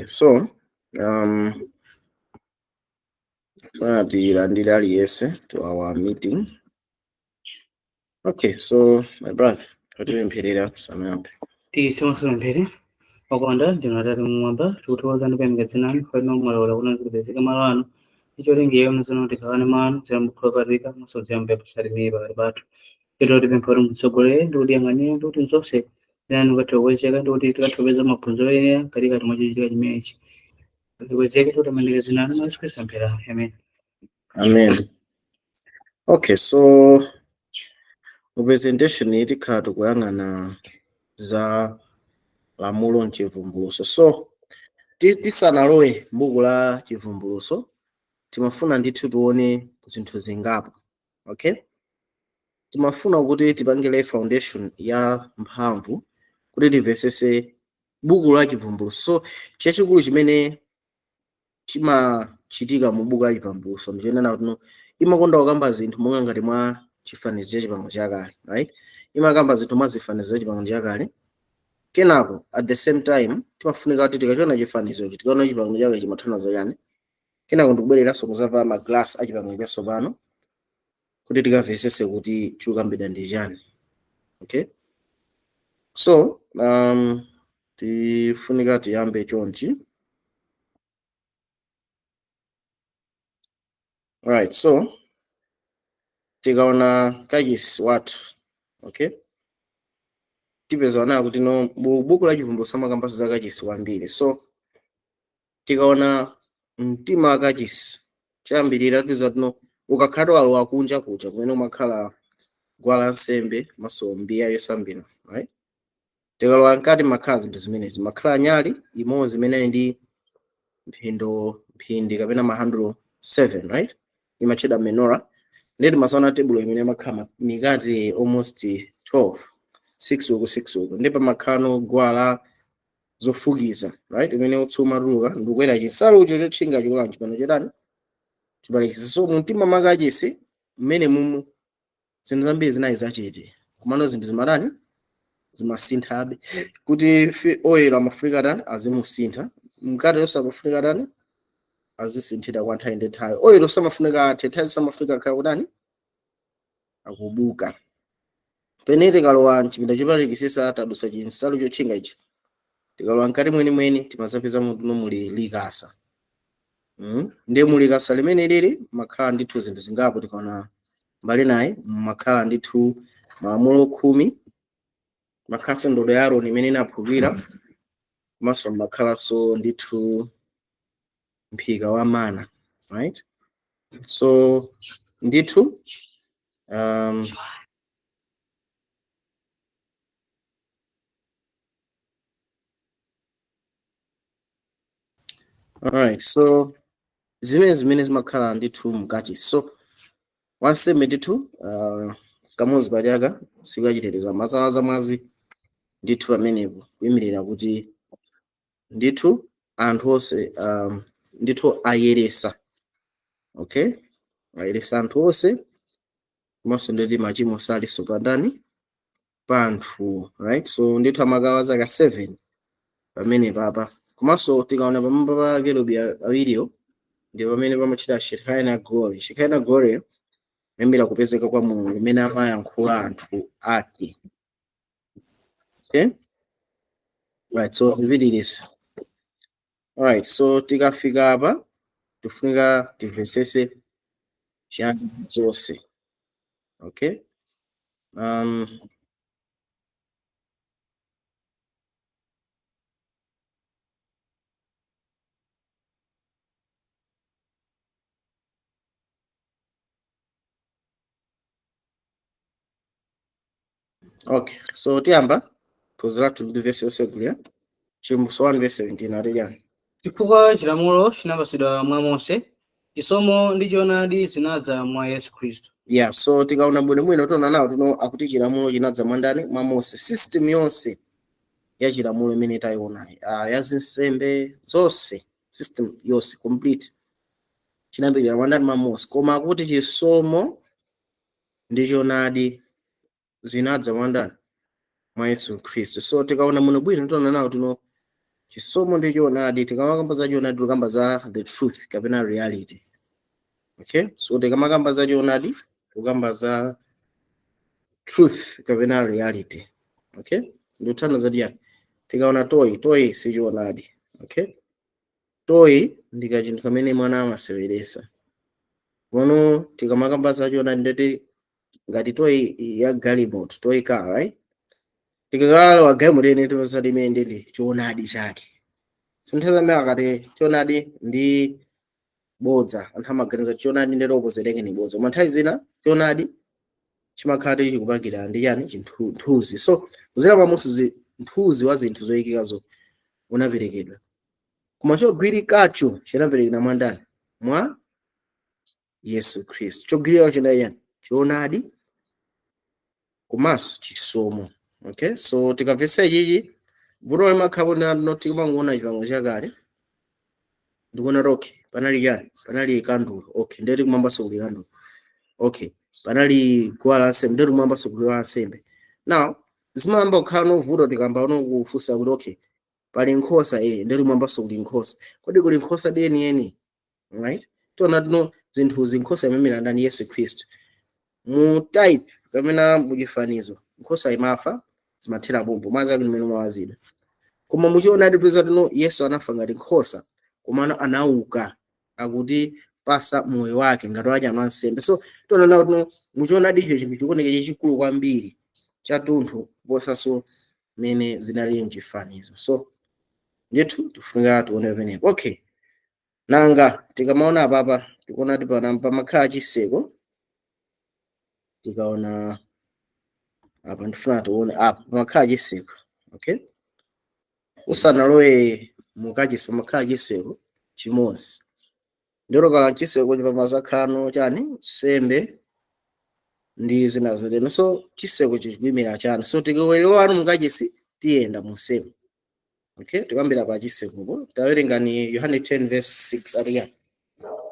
So, tilandire aliyense to our meeting. Okay, so my brother, katipempherera tisanayambe. Tisimosolomphere okonda ndinu Atate mmwamba, tikuthokozani kuyamika dzina lanu pamene mwalola kuti tipezeke malo ano icholinga muzono tigawane manu ziyambukho maso ziyambe kusalimira pakati pathu. Chero tipempha kuti mutsogolere ndi kutiyang'anira ndi kuti mzonse zinanu kathe kuwezeka ndi kuti tikathe kupeza maphunziro oyenera katikati mwa chochitika chimenechi. Tikwezeke titamandike dzina lanu mwa Yesu Khristu amphera. Amen. Amen. Okay, so mu presentation iyi tikhala tikuyang'ana za lamulo mchivumbulutso. So tisanalowe m'buku la chivumbulutso, timafuna ndithu tione zinthu zingapo. Okay? Timafuna kuti tipangire foundation ya mphamvu kuti timvetsetse buku la chivumbulutso. So chachikulu chimene chimachitika mu buku la chivumbulutso ndichonena kuti no, imakonda kukamba zinthu monga ngati mwa chifanizo cha chipangano chakale, right? Imakamba zinthu mwa zifanizo za chipangano chakale. Kenako at the same time timafunika kuti tikachiona chifanizochi, tikaona chipangano chakale chimatanthauza chani, kenako ndikubwereranso kuzavala ma glass a chipangano chatsopano kuti tikamvetsetse kuti chikukambidwa ndi chani. Okay, so tifunika tiyambe chonchi. Alright, so tikaona kachisi wathu, okay, tipeza nayo kuti no buku la chivumbulutso amakamba za kachisi wambiri. So tikaona mtima wa kachisi choyambirira tipeza kuti no ukakhala walowa kunja kuja kumene umakhala guwa lansembe komanso mbiya yosambira, right? Tikalowa mkati makhala zinthu zimenezi, makhala nyali imodzi imene ili ndi mphindo mphindi kapena mahandle 7, right? Imatchedwa menorah. Ndiye timasaona tebulo imene makhala mikate almost 12, 6 uku 6 uku, ndi pamakhala guwa la zofukiza, right? Imene utsi umatuluka ndikukwera chinsalucho chotchinga chikulanji pano chotani chipalikiza. So mu mtima mwa kachisi mmene mumu zinthu zambiri zinali zachete, komano zinthu zimatani zimasinthabe kuti oyera amafunika tani azimusintha, mkate yonse amafunika tani azisinthira kwa nthawi ndi nthawi, oyera samafunika athe, nthawi samafunika akhala kutani akubuka. Pene tikalowa mchipinda chopatulikitsitsa tadusa chinsalu chotchinga ichi, tikalowa mkati mwenimweni timazapeza mutuno muli likasa. Ndiye muli likasa limene lili makhala ndithu zinthu zingapo. Tikaona mbali naye makhala ndithu malamulo 10, makhalanso ndodo ya Aaroni imene inaphukira, komanso makhalanso ndithu mphika wa mana, right? So ndithu alright, so zimene zimene zimakhala ndithu mkachisi. So wansembe ndithu kamodzi pa chaka tsiku la chitetezo amazawaza mwazi ndithu pamenepo kuyimirira kuti ndithu anthu onse ndithu ayeresa, okay, ayeresa anthu onse komanso nditi machimo salinso pandani pa anthu, right? So ndithu amakawaza ka 7 pamene papa. Komanso tikaona pamwamba pa kerubi awiriwo ndi pamene pamachita Shekinah glory. Shekinah glory kuyambira kupezeka kwa Mulungu kumene amayankhula anthu ake. Okay? Right, so tipitirize. Alright, so tikafika apa tifunika timvetsetse chiyani zonse. Okay? Okay, so tiyamba phunziro lathu ndi verse yosegulira Chivumbulutso 1 verse 17 ati chani? Chifukwa chilamulo chinapatsidwa mwa Mose, chisomo ndi choonadi zinadza mwa Yesu Khristu. Yeah, so tikaona bwinobwino tiona nawo tino akuti chilamulo chinadza mwa ndani? Mwa Mose. System yonse ya chilamulo imene tayionayi, ya zinsembe zonse, system yonse complete chinayambira mwa ndani? Mwa Mose. Koma akuti chisomo ndi choonadi zinadza mwa ndani? Mwa Yesu Khristu. So tikaona muno bwino tiona nawo tino Chisomo ndi choonadi. Tikamakamba za choonadi, tikamba za the truth kapena reality, okay? So tikamakamba za choonadi, tikamba za truth kapena reality, okay? Ndikuthana zati yani, tikaona toy, toy si choonadi, okay? Toy ndi kachinthu kamene mwana amaseweresa. Kono tikamakamba za choonadi, ndeti ngati toy ya galimoto, toy car, right? Tikakalowa galimoto ene, tipeza limene ndili choonadi chake. So nthawi zambiri akati choonadi ndi bodza, anthu amaganiza choonadi ndeti opposite ni bodza, koma nthawi zina choonadi chimakhala chikupangira ndi chani? Chinthuzi. So kuzera pa Moses, mthunzi wa zinthu zoyikikazo unaperekedwa, koma chogwirikacho chinaperekedwa mwa ndani? Mwa Yesu Khristu. Chogwirikacho chinali chani? Choonadi komanso chisomo, okay? So tikamvetsa ichichi, vuto limakhala no tikumangoona chipangano chakale ndikuona kuti okay, panali chani? Panali kandulo, okay, ndeti kumwambanso kuli kandulo, okay, panali guwa lansembe, ndeti kumwambanso kuli guwa lansembe. Now zimayamba kukhala novuto tikamba no kufunsa kuti okay, pali nkhosa, eh, ndeti kumwambanso kuli nkhosa. Kodi kuli nkhosa yeniyeni, right? Tiona tino zinthuzi, nkhosa imene ndani? Yesu Khristu. Mu type kapena muchifanizo, nkhosa imafa, zimathera pompo, mwazi ake mmene umawazidwa. Koma muchionadi peza tino Yesu anafa ngati nkhosa, komano anauka akuti pasa moyo wake ngati wacha wansembe. So tiona nawo tino muchionadi icho chinthu chikuoneka chachikulu kwambiri, chathunthu, kuposanso mmene zinali mchifanizo. So ndithu tifunika tione pamenepo, okay? Nanga tikamaona apapa, tikuona kuti pana pamakhala chiseko. Tikaona apa, ndifuna tione apa, pamakhala chiseko, okay? Usanalowe mukachisi pamakhala chiseko chimodzi. Ndiro kala chiseko pamazakhala chani? Nsembe ndi zina zotero. So chiseko chikuyimira chani? So tikawerewanu mukachisi, tiyenda munsemu, okay? Tikambira pa chisekopo. Tawerengani Yohane 10 verse 6, ati yani?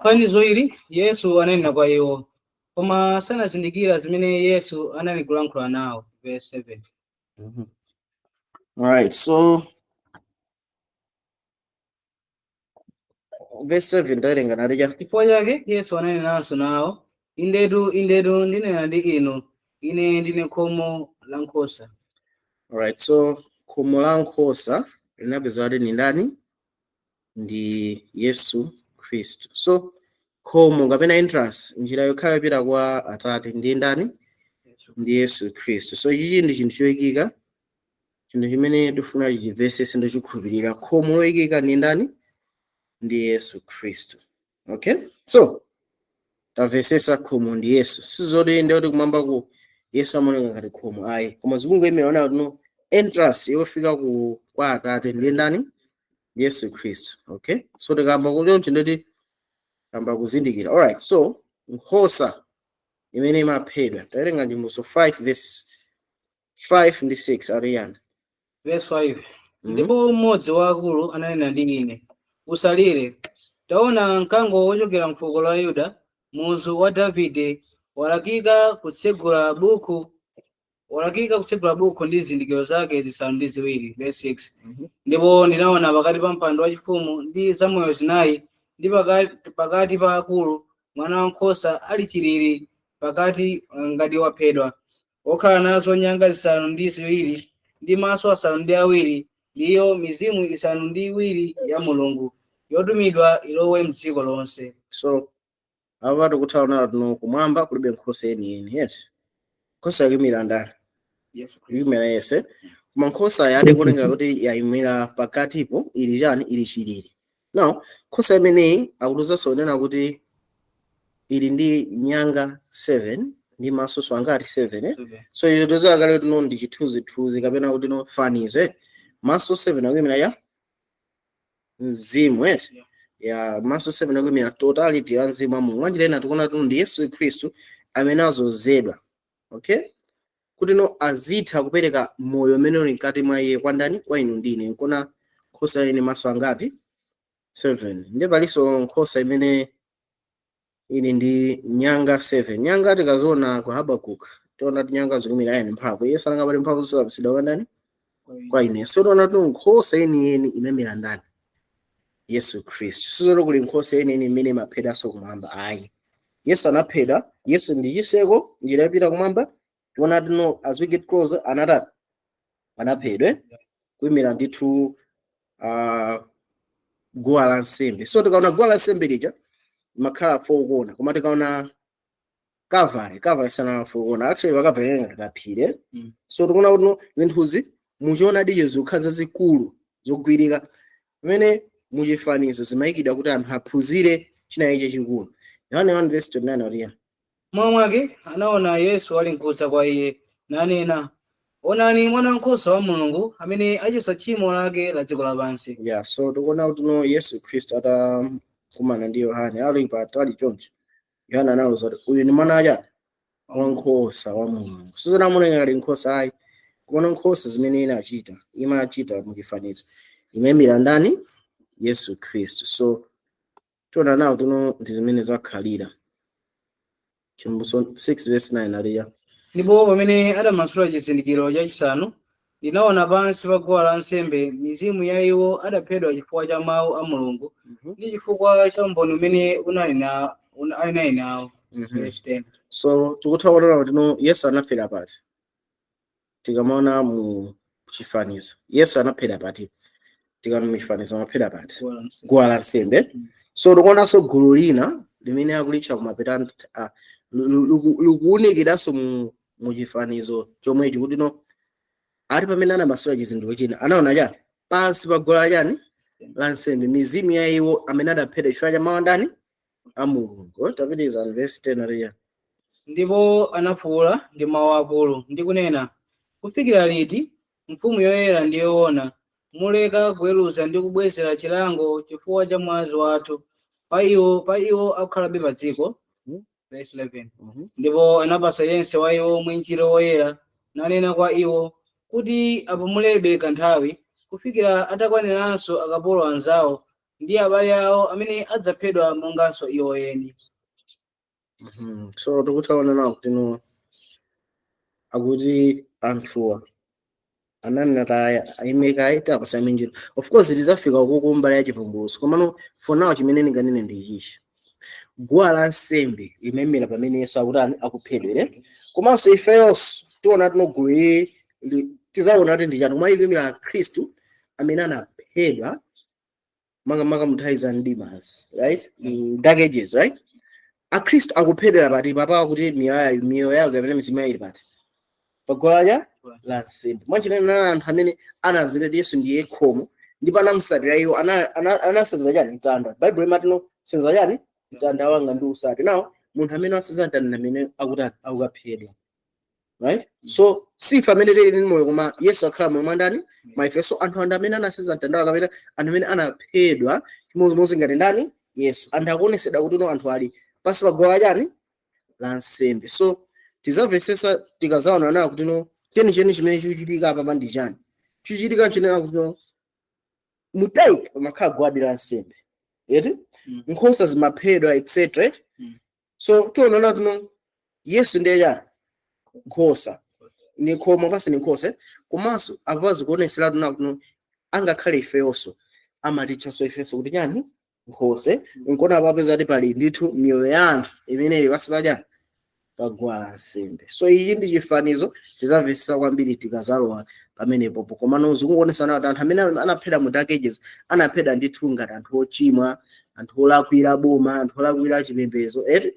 Fanizo ili Yesu ananena kwa iwo, koma sanazindikira zimene Yesu anali kulankhula nawo. Verse 7. Alright, so verse 7 tawerenga nalija. Chifukwa chake Yesu ananenanso nawo, indetu, indetu, ndinena ndi inu, ine ndine khomo la nkhosa. Alright, so khomo la nkhosa linapeza kuti ni ndani? Ndi Yesu Khristu. So khomo kapena entrance, njira yokhayo yopita kwa Atate ndi ndani? Ndi Yesu Khristu. So ichi ndi chinthu choyikika, chinthu chimene tifuna tichimvetsetse ndi chikhulupirira. Khomo loyikika ndi ndani? Ndi Yesu Khristu, okay? So tamvetsetsa, khomo ndi Yesu. Sizoti ndi kuti kumwamba ku Yesu amaoneka ngati khomo, ayi, koma zikungoyimira ona kuti no entrance yofika ku kwa Atate ndi ndani? Yesu Khristu, okay? So tikamba kuchoncho, ndoti kamba kuzindikira. Alright, so nkhosa imene imaphedwa, tawerenga Chivumbulutso 5 verse 5 ndi 6, ariyani? Verse 5. Ndipo mmodzi wa akulu ananena ndi ine, usalire, taona mkango wochokera mfuko la Yuda, muzu wa Davide, walakika kutsegula buku ndi zizindikiro zake zisanu ndi ziwiri. Verse 6. Ndipo ndinaona pakati pa mpando wachifumu ndi zamoyo zinayi ndi pakati pa akulu mwana wankhosa ali chilili pakati ngati waphedwa, wokhala nazo nyanga zisanu ndi ziwiri ndi maso asanu ndi awiri, ndiyo mizimu isanu ndi iwiri ya Mulungu yotumidwa ilowe mdziko lonse. So apa tikuthaona tuno kumwamba kulibe nkhosa yeniyeni, yes? Nkhosa yakuyimira ndani? Yesu. Ikuyimira Yesu. Koma nkhosa yati kuoneka kuti yayimira pakatipo ili chani? Ili chilili. Now nkhosa imeneyi akutuzanso kunena kuti ili ndi nyanga 7 ndi maso angati? 7, eh? So izo tozakale kuti no ndi chithunzithunzi kapena kuti no fanizo, eh? Maso 7 akuyimira ya mzimu, eh? Ya, maso 7 akuyimira totality ya mzimu wa Mulungu. Mwanjira ina tikuona kuti ndi Yesu Khristu amene azozedwa, okay, kuti no azitha kupereka moyo umene uli mkati mwa iye kwa ndani? Kwa inu ndine. Nkona nkhosa ili maso angati? 7. Ndi palinso nkhosa imene ili ndi nyanga 7. Nyanga tikaziona ku Habakuk, tiona kuti nyanga zikumira yani? Mphamvu. Yesu ananga pali mphamvu zosapatsidwa kwa ndani? Kwa ine. So tiona kuti nkhosa yeniyeni imamira ndani? Yesu Khristu. Sizoti kuli nkhosa yeniyeni imene imaphedwanso kumwamba, ayi. Yesu anaphedwa. Yesu ndi chiseko, njira yopita kumwamba. Tiona tino as we get closer, anatati anaphedwe kuyimira ndithu guwa lansembe. So tikaona guwa lansembe lija makhala four corner, koma tikaona Calvary, Calvary sanala four corner. Actually, pa Calvary ngati kaphire. So tikuona kuti no, zinthuzi muchiona diche zikukhala zazikulu zogwirika, pamene muchifanizo zimayikidwa kuti anthu aphunzire china ichi chikulu. Yohane 1 verse 29 aliya. Mwa mwake anaona Yesu ali nkudza kwa iye, nanena, "Onani mwana wankhosa wa Mulungu amene achotsa tchimo lake la dziko lapansi." Yeah, so tikuona kuti no, Yesu Khristu atakumana ndi Yohane ali patali choncho, Yohane anawuza kuti uyu ni mwana wachani? Wankhosa wa Mulungu. Sizonamuna ngati nkhosa, ayi, kuona nkhosa zimene inachita, imachita muchifanizo, imayimira ndani? Yesu Khristu. So tiona nawo tuno ndi zimene zakhalira. Chivumbulutso 6 verse 9 aliya. Ndipo pamene adamasula chizindikiro chachisanu, ndinaona pansi pa guwa lansembe mizimu ya iwo adaphedwa chifukwa cha mawu a Mulungu ndi chifukwa cha umboni umene unali nawo. Verse 10. So tikutha kuona kuti no, Yesu anafera pati? Tikamaona mu chifanizo, Yesu anaphera pati? Tikaona mu chifanizo, amaphera pati? Guwa lansembe. Guwa lansembe. So tikuonanso gulu lina limene akulitcha kumapeta likuwunikiranso mu chifanizo chomwechi kuti no, ali pamene anamasula chizindikiro china, anaona chani? Pansi pa guwa chani? Lansembe, mizimu ya iwo amene adaphedwa chifukwa cha mawu ndani? A Mulungu. Tapitiriza verse 10 aliya. Ndipo anafuwula ndi mawu akulu ndi kunena, "Kufikira liti, Mfumu yoyera ndi yoona, muleka kuweruza ndi kubwezera chilango chifukwa cha mwazi wathu pa iwo akukhalabe pa dziko?" Verse 11. Ndipo anapasa yense wa iwo mwinjiro woyera, nanena kwa iwo kuti apumulebe kanthawi, kufikira atakwaniranso akapolo anzawo ndi abale awo amene adzaphedwa monganso iwo eni. So tikuthaona nawo kuti no, akuti anthuwa ananena taya ayimekayi tapasa minjiro. Of course tizafika kuku mbali ya chivumbulutso, komano for now chimene ndinganene ndi ichi: guwa la nsembe limemera pamene Yesu akutani? Akuphedwere. Komanso ifeyonso tiona tino gulu ili tizaona kuti ndi chani, koma ikuyimira Akhristu amene anaphedwa makamaka mu nthawi za mdimazi, right? Dark Ages, right? Akhristu akuphedwera pati papa? Kuti miyoyo yawo kapena mizimu yawo ili pati? Paguwa la nsembe. Mwachinena, anthu amene anazira Yesu ndiye khomo ndipo anamusatira iwo, anasenza chani? Mtanda. Baibulo imati no, "Senza chani? Mtanda wanga ndi usati." Nawo munthu amene wasenza mtanda amene akuti akukaphedwa, right? So sife amene tili ndi moyo, koma Yesu akhala moyo mwandani? Mwa ife. So anthu andi amene anasenza mtanda wake, amene anthu amene anaphedwa chimodzimodzi ngati ndani? Yesu. Anthu akuonesedwa kuti no, anthu ali pansi pa guwa chani? La nsembe. So tizamvetsetsa tikazaona nawo kuti no, chenicheni chimene chikuchitika apa ndi chani. Chikuchitika chinena kuti no, mutayi pamakhala guwa la nsembe, eti? Nkhosa zimaphedwa, etc, right? So tionana kuti no, Yesu ndiye chani? Nkhosa, ni khomo pasi ni nkhosa. Komanso apo zikuoneseratu nawo kuti no, angakhale ifeyonso amatitchanso ifenso kuti chani? Nkhosa. Nkona apapeza kuti pali ndithu miyoyo ya anthu imene ili pansi pachani? Paguwa la nsembe. So ichi ndi chifanizo, tizamvetsetsa kwambiri tikazalowa pamenepopo. Komano zikuonesana kuti anthu amene anaphedwa mu Dark Ages anaphedwa ndithu ngati anthu ochimwa, anthu olakwira boma, anthu olakwira chipembedzo, eti?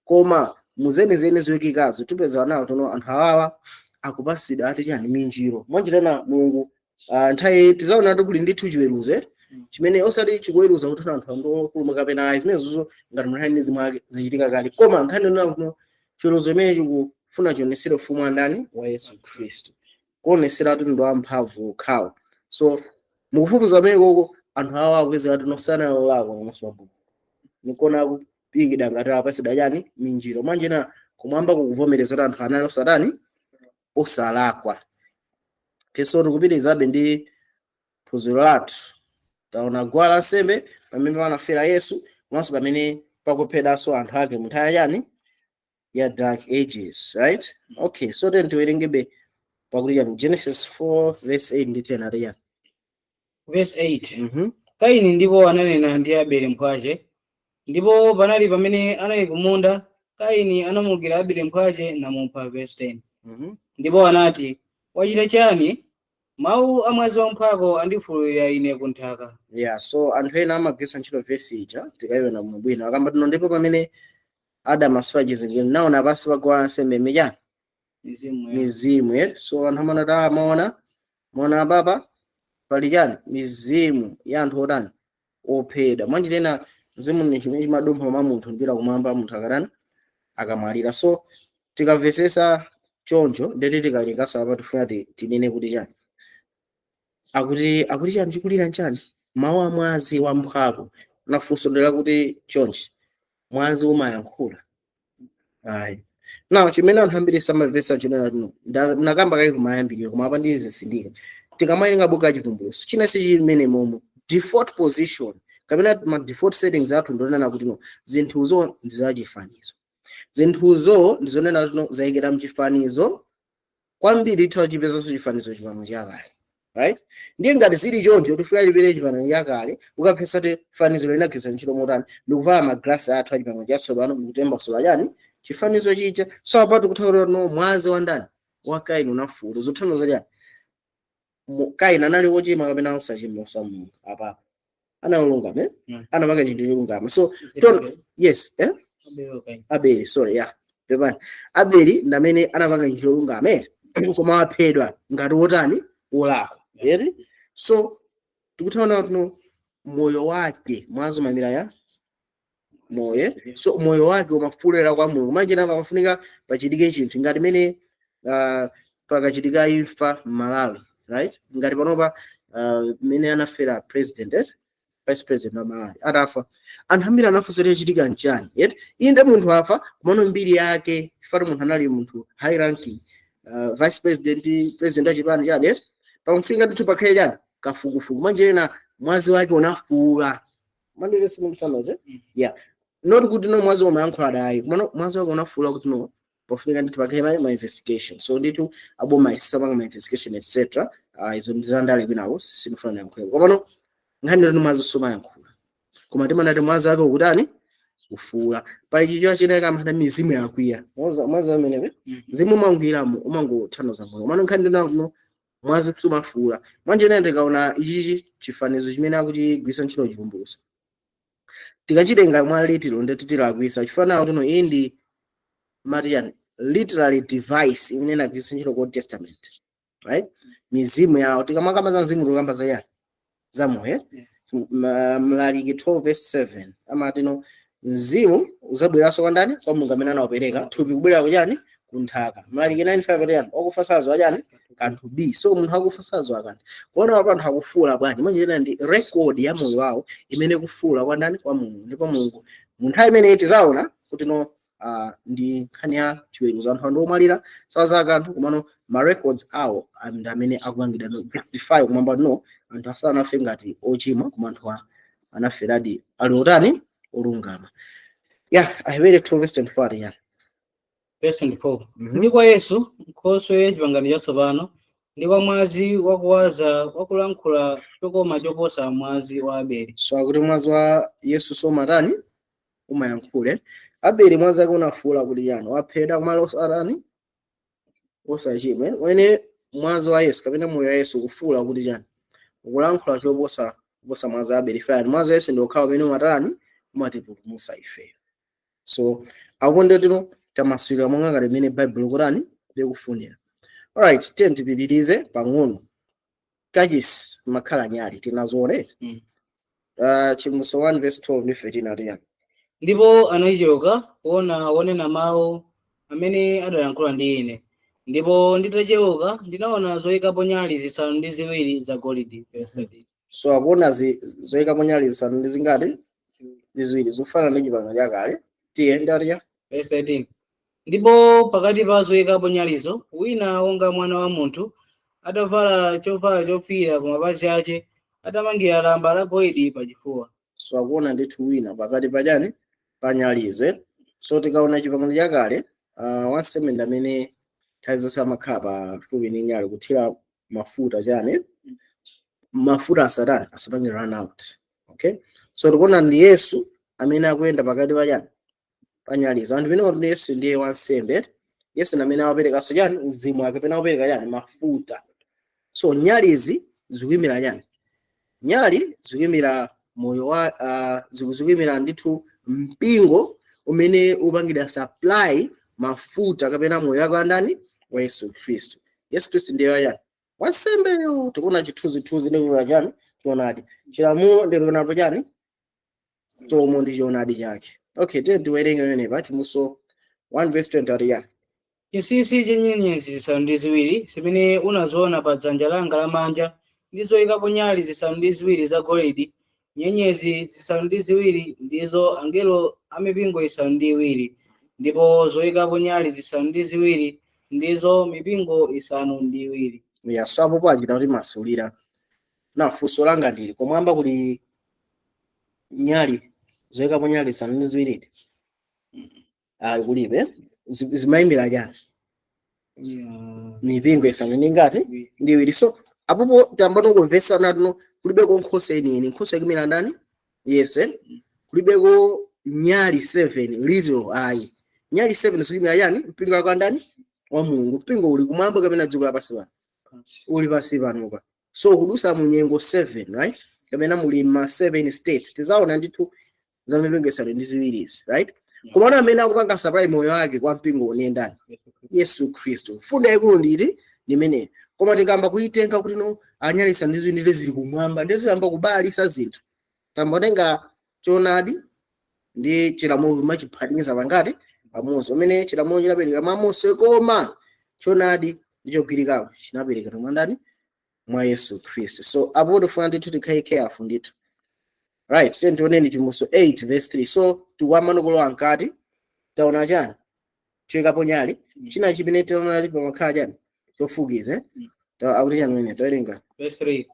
Koma muzenizeni zoyikikazo tipeza nawo tono anthu awawa akupasidwa ati chani? Minjiro. Mwanjirana Mulungu nthawi tizaona kuti kuli ndithu chiweruzo, eti? Chimene osati chikuweruza kuti anthu andopulumuka kapena ayi, zimene zozo ngati munthani zimwake zichitika kale. Koma nkhani yonena kuti chiweruzo chimene chikufuna chionesere ufumu wa ndani? Wa Yesu Khristu, kuonesera kuti ndi wamphamvu okhawo. So mukufufuza pamene koko anthu awa akupezeka kuti nosana olakwa pamaso pa Mulungu, nikona akupikidwa ngati apasidwa chani? Minjiro. Mwanjena kumwamba kukuvomereza kuti anthu anali osatani? Osalakwa. So tikupitirizabe ndi phunziro lathu. Taona guwa lansembe pamene panafera Yesu, komanso pamene pakuphedwanso anthu ake mu nthawi chani? Ya Dark Ages, right? Okay, so then tiwerengebe. Pakuti chani? Genesis 4 verse 8 ndi 10 ati chani? Verse 8. Kaini ndipo ananena ndi Abele mphwache. Ndipo panali pamene anali kumunda, Kaini anamukira Abele mphwache namupha. Verse 10. Ndipo anati, "Wachita chani? Mawu a mwazi wa mphwako andifuwulira ine kunthaka." Yeah, so anthu ena amagwiritsa ntchito vesi ija. Tikayiona bwino, akamba tino, ndipo pamene Adamu asowa chizindikiro, naona pansi pa guwa lansembe michani? Mizimu ya Mizimu, eh? So anthu amanati, amaona maona apapa pali chani? Mizimu ya anthu otani? Ophedwa. Mwanjirena mzimu ni chimene chimadumpha mwa munthu ndira kumwamba munthu akatani? Akamwalira. So tikamvesesa choncho, ndeti tikawerenganso apa, tifuna tinene kuti chani? Akuti chani? Chikulira nchani? Mawu a mwazi wa mphwako. Nafunso ndela kuti chonchi, mwazi umayankhula? Ayi. Now, chimene anthu ambiri samamvetsa chinena tino, nakamba kali kumayambiriro, koma apa ndizisindika. Tikamawerenga buku la Chivumbulutso, china si chimene momo default position kapena ma default settings athu ndonena kuti no, zinthuzo ndi zachifanizo, zinthuzo ndizonena kuti no, zayikira mchifanizo kwambiri. Itha chipezanso chifanizo chipangano chakale, right? Ndiye ngati zili choncho, tifika lipere chipangano chakale, ukapesa ti fanizo linagwiritsa ntchito motani, ndikuvala maglasi athu a chipangano chatsopano, ndikutembasola chani? Chifanizo chija. So apa tikuthaura no, mwazi wa ndani? Wa Kaini unafuula. Zothandiza chani? Kaini anali wochimwa kapena osachimwa? Osamulunga apapa analungama, eh? Anapanga chinthu cholungama. So yes, eh? Abele, Kaini. Abeli, sorry, yeah, pepani. Abeli ndamene anapanga chinthu cholungama, eh? Koma waphedwa ngati wotani? Wolakwa, eti? So tikuthaona kuti no, moyo wake, mwazi umamira ya moyo. So moyo wake umafuulira kwa Mulungu. Manje pamafunika pachitike chinthu ngati mene pakachitika imfa m'Malawi, right? Ngati panopa mene anafera president, eh? Vice president wa Malawi atafa, anthu ambiri anafunsa kuti chachitika nchani, yet inde munthu afa, kumano mbiri yake ifati munthu anali munthu high ranking, vice president, president wachipani chani, yet pamufika ndithu pakhale chani? Kafukufuku. Manje ena mwazi wake unafuula mandire simukutandaze. Yeah, not kuti no, mwazi umayankhula dayi, kumano mwazi wake unafuula kuti no, pafunika ndithu pakhale ma investigation. So ndithu aboma isapanga ma investigation, etc. Izo ndizandale kwinawo, sinofuna ndiyankhule. Komano nkhani ndino, mwazi sumayankhula, koma timanati mwazi wake ukutani? Kufuula. Pali chicho chineka amati mizimu yakwiya. Mwazi amenewe mzimu umangwiramo, umangothandiza moyo. Komano nkhani ndino, mwazi sumafuula. Manje ndikaona ichichi chifanizo chimene akuchigwisa ntchito Chivumbulutso, tikachitenga mwa literal, ndeti tilakwisa. Chifana kuti no, iyi ndi mati chani? Literary device imene inagwisa ntchito ku Old Testament, right? Mizimu yawo, tikamakamba za mzimu, tikamba za yani? Za moyo. Mlaliki 12 verse 7 amati no, mzimu uzabweranso kwa ndani? Kwa Mulungu amene anawupereka. Thupi kubwerera kuchani? Kunthaka. Mlaliki 9:5 ati yani? Wakufa sazo chani? Kanthu b. So munthu akufa sazo akanthu. Kuona apa anthu akufuula bwanji? Manje ndi record ya moyo wawo imene kufuula kwa ndani? Kwa Mulungu. Ndipo Mulungu mu nthawi imene tizaona kuti no, ndi nkhani ya chiweruzo, anthu anthu omwalira saza kanthu, komano ma records awo ndi amene akupangidwa no justify kumwamba. No, anthu asanafe ngati ochimwa, koma anthu anaferadi ali otani? Olungama. Yeah, Ahebere 12 verse 24, yeah. Verse 24. Ndi kwa Yesu, nkhoswe ya chipangano chatsopano, ndi kwa mwazi wakuwaza wakulankhula chokoma choposa mwazi wa Abeli. So akuti mwazi wa Yesu somatani? Umayankhule. Abeli mwazi ake unafuula kuti yani? Waphedwa kumalo osatani? Osachimwa. Wene mwazi wa Yesu kapena moyo wa Yesu kufuula kuti chani? Ukulankhula choposa kuposa mwazi wa Abeli. Fayani mwazi wa Yesu ndi okhawo umene umatani? Umatipulumutsa ife. So akonde tino tamasulira monga ngati mmene Baibulo kutani? Likufunira. Alright, tiye tipitirize pang'ono. Kachisi makhala nyali, tinazoona. Chivumbulutso 1 verse 12 ndi 13 ati yani? Ndipo anachoka kuona wonena mawu amene adalankhula ndi ine. Ndipo nditachewuka ndinaona zoyikapo nyali zisanu ndi ziwiri zagolide. Verse 13. So akuona zoyikapo nyali zisanu ndi zingati? Ndi ziwiri, zikufanana ndi chipangano chakale. Tiye ndatiya. Verse 13. Ndipo pakati pa zoyikapo nyalizo wina wonga mwana wa munthu, atavala chovala chofiira ku mapazi ake, atamangira lamba la golide pachifuwa. So akuona ndithu wina pakati pa chani? Pa nyalizo, eh? So tikaona chipangano chakale, wansembe ndi amene Nthawi zonse amakhala pafupi ndi nyale kuthira mafuta chani, mafuta asatani, asapange run out. Okay, so tikuona ndi Yesu amene akuyenda pakati pa chani, pa nyalizo. Anthu pene kuti Yesu ndiye wansembe, Yesu ndi amene amaperekanso chani, mzimu wake, pene akupereka chani, mafuta. So nyalizi zikuyimira chani? Nyali zikuyimira moyo wa zikuyimira ndithu mpingo umene upangidwa supply mafuta kapena moyo wake wandani? Wa Yesu Khristu. Yesu Khristu ndiye chani? Wansembeyo. Tikuona chithunzithunzi ndikuona chani? Choonadi, chilamulo ndikuonapo chani? Chomo ndi choonadi chake. Okay, tiye tiwerenge pamenepa Chivumbulutso 1 verse 20, ati yani? Chinsinsi cha nyenyezi 7 zimene unaziona pa dzanja langa lamanja ndi zoyikapo nyali 7 zagolide, nyenyezi 7 ndizo angelo a mipingo 7, ndipo zoyikapo nyali 7 ndizo mipingo 7. Ya, so apo pachita kuti masulira na funso langa ndili kumwamba kuli nyali zoyikapo nyali 7? Ayi, kulibe. Zimayimira chani? Mipingo isanu ndi ngati? Ndi iwiri. So apopo tamba kumvesa natuno kulibeko nkhosa yeniyeni. Nkhosa ikumira ndani? Yesu, eh? Kulibeko nyali 7 literal, ayi. Nyali 7 zikuyimira yani? Mpingo wako ndani? Wa Mulungu. Mpingo uli kumwamba kapena dziko lapansi pano? Uli pansi panopa. So kudusa mu nyengo 7, right, kapena muli ma 7 states. Tizaona ndithu za mipingo 7 izi, right? Koma amene akupanga supply moyo wake kwa mpingo une ndani? Yesu Khristu. Fundo yaikulu nditi ndimeneyo. Koma tikamba kuitenga kuti no, anyali 7 ndite zili kumwamba, ndiye tiyamba kubalisa zinthu. Tambotenga choonadi ndi chilamulo machiphatikiza pangati pamodzi, pamene chilamulo chinapereka mwa Mose, koma choonadi ndi chogwirikako chinaperekedwa mwa ndani? Mwa Yesu Khristu. So apo tifuna ndithu tikhale careful ndithu, right? Tiye tioneni Chivumbulutso 8 verse 3. So tikuyamba kulowa mkati. Taona chani? Choyikapo nyali. China chimene taona pamakhala chani? Chofukiza, eh? Akuti chani mene tawerenga? Verse 3: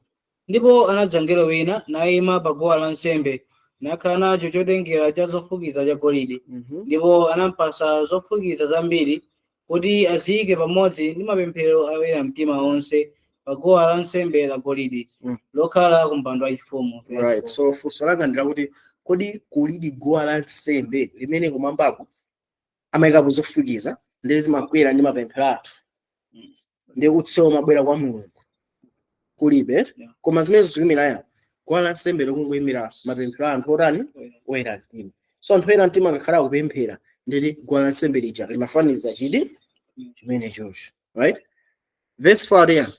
Ndipo anadza mngelo wina nayima pa guwa lansembe, nakhala nacho chotengera cha zofukiza cha golide. Ndipo anampasa zofukiza zambiri kuti aziyike pamodzi ndi mapemphero a oyera mtima onse pa guwa lansembe la golide lokhala ku mpando wachifumu. Verse Right. 4. So funso langa ndilakuti kodi kulidi guwa lansembe limene kumwambako amayikapo zofukiza ndi zimakwera ndi mapemphero athu, ndi utsi umabwera kwa Mulungu? Kulibe. Koma zimene zikuyimira yani? Guwa lansembe likungoyimira mapemphero a anthu otani? Oyera mtima. So anthu oyera mtima akakhala akupemphera, nditi guwa lansembe lija limafaniza chiti? Chimene chocho, right? Verse 4 ya.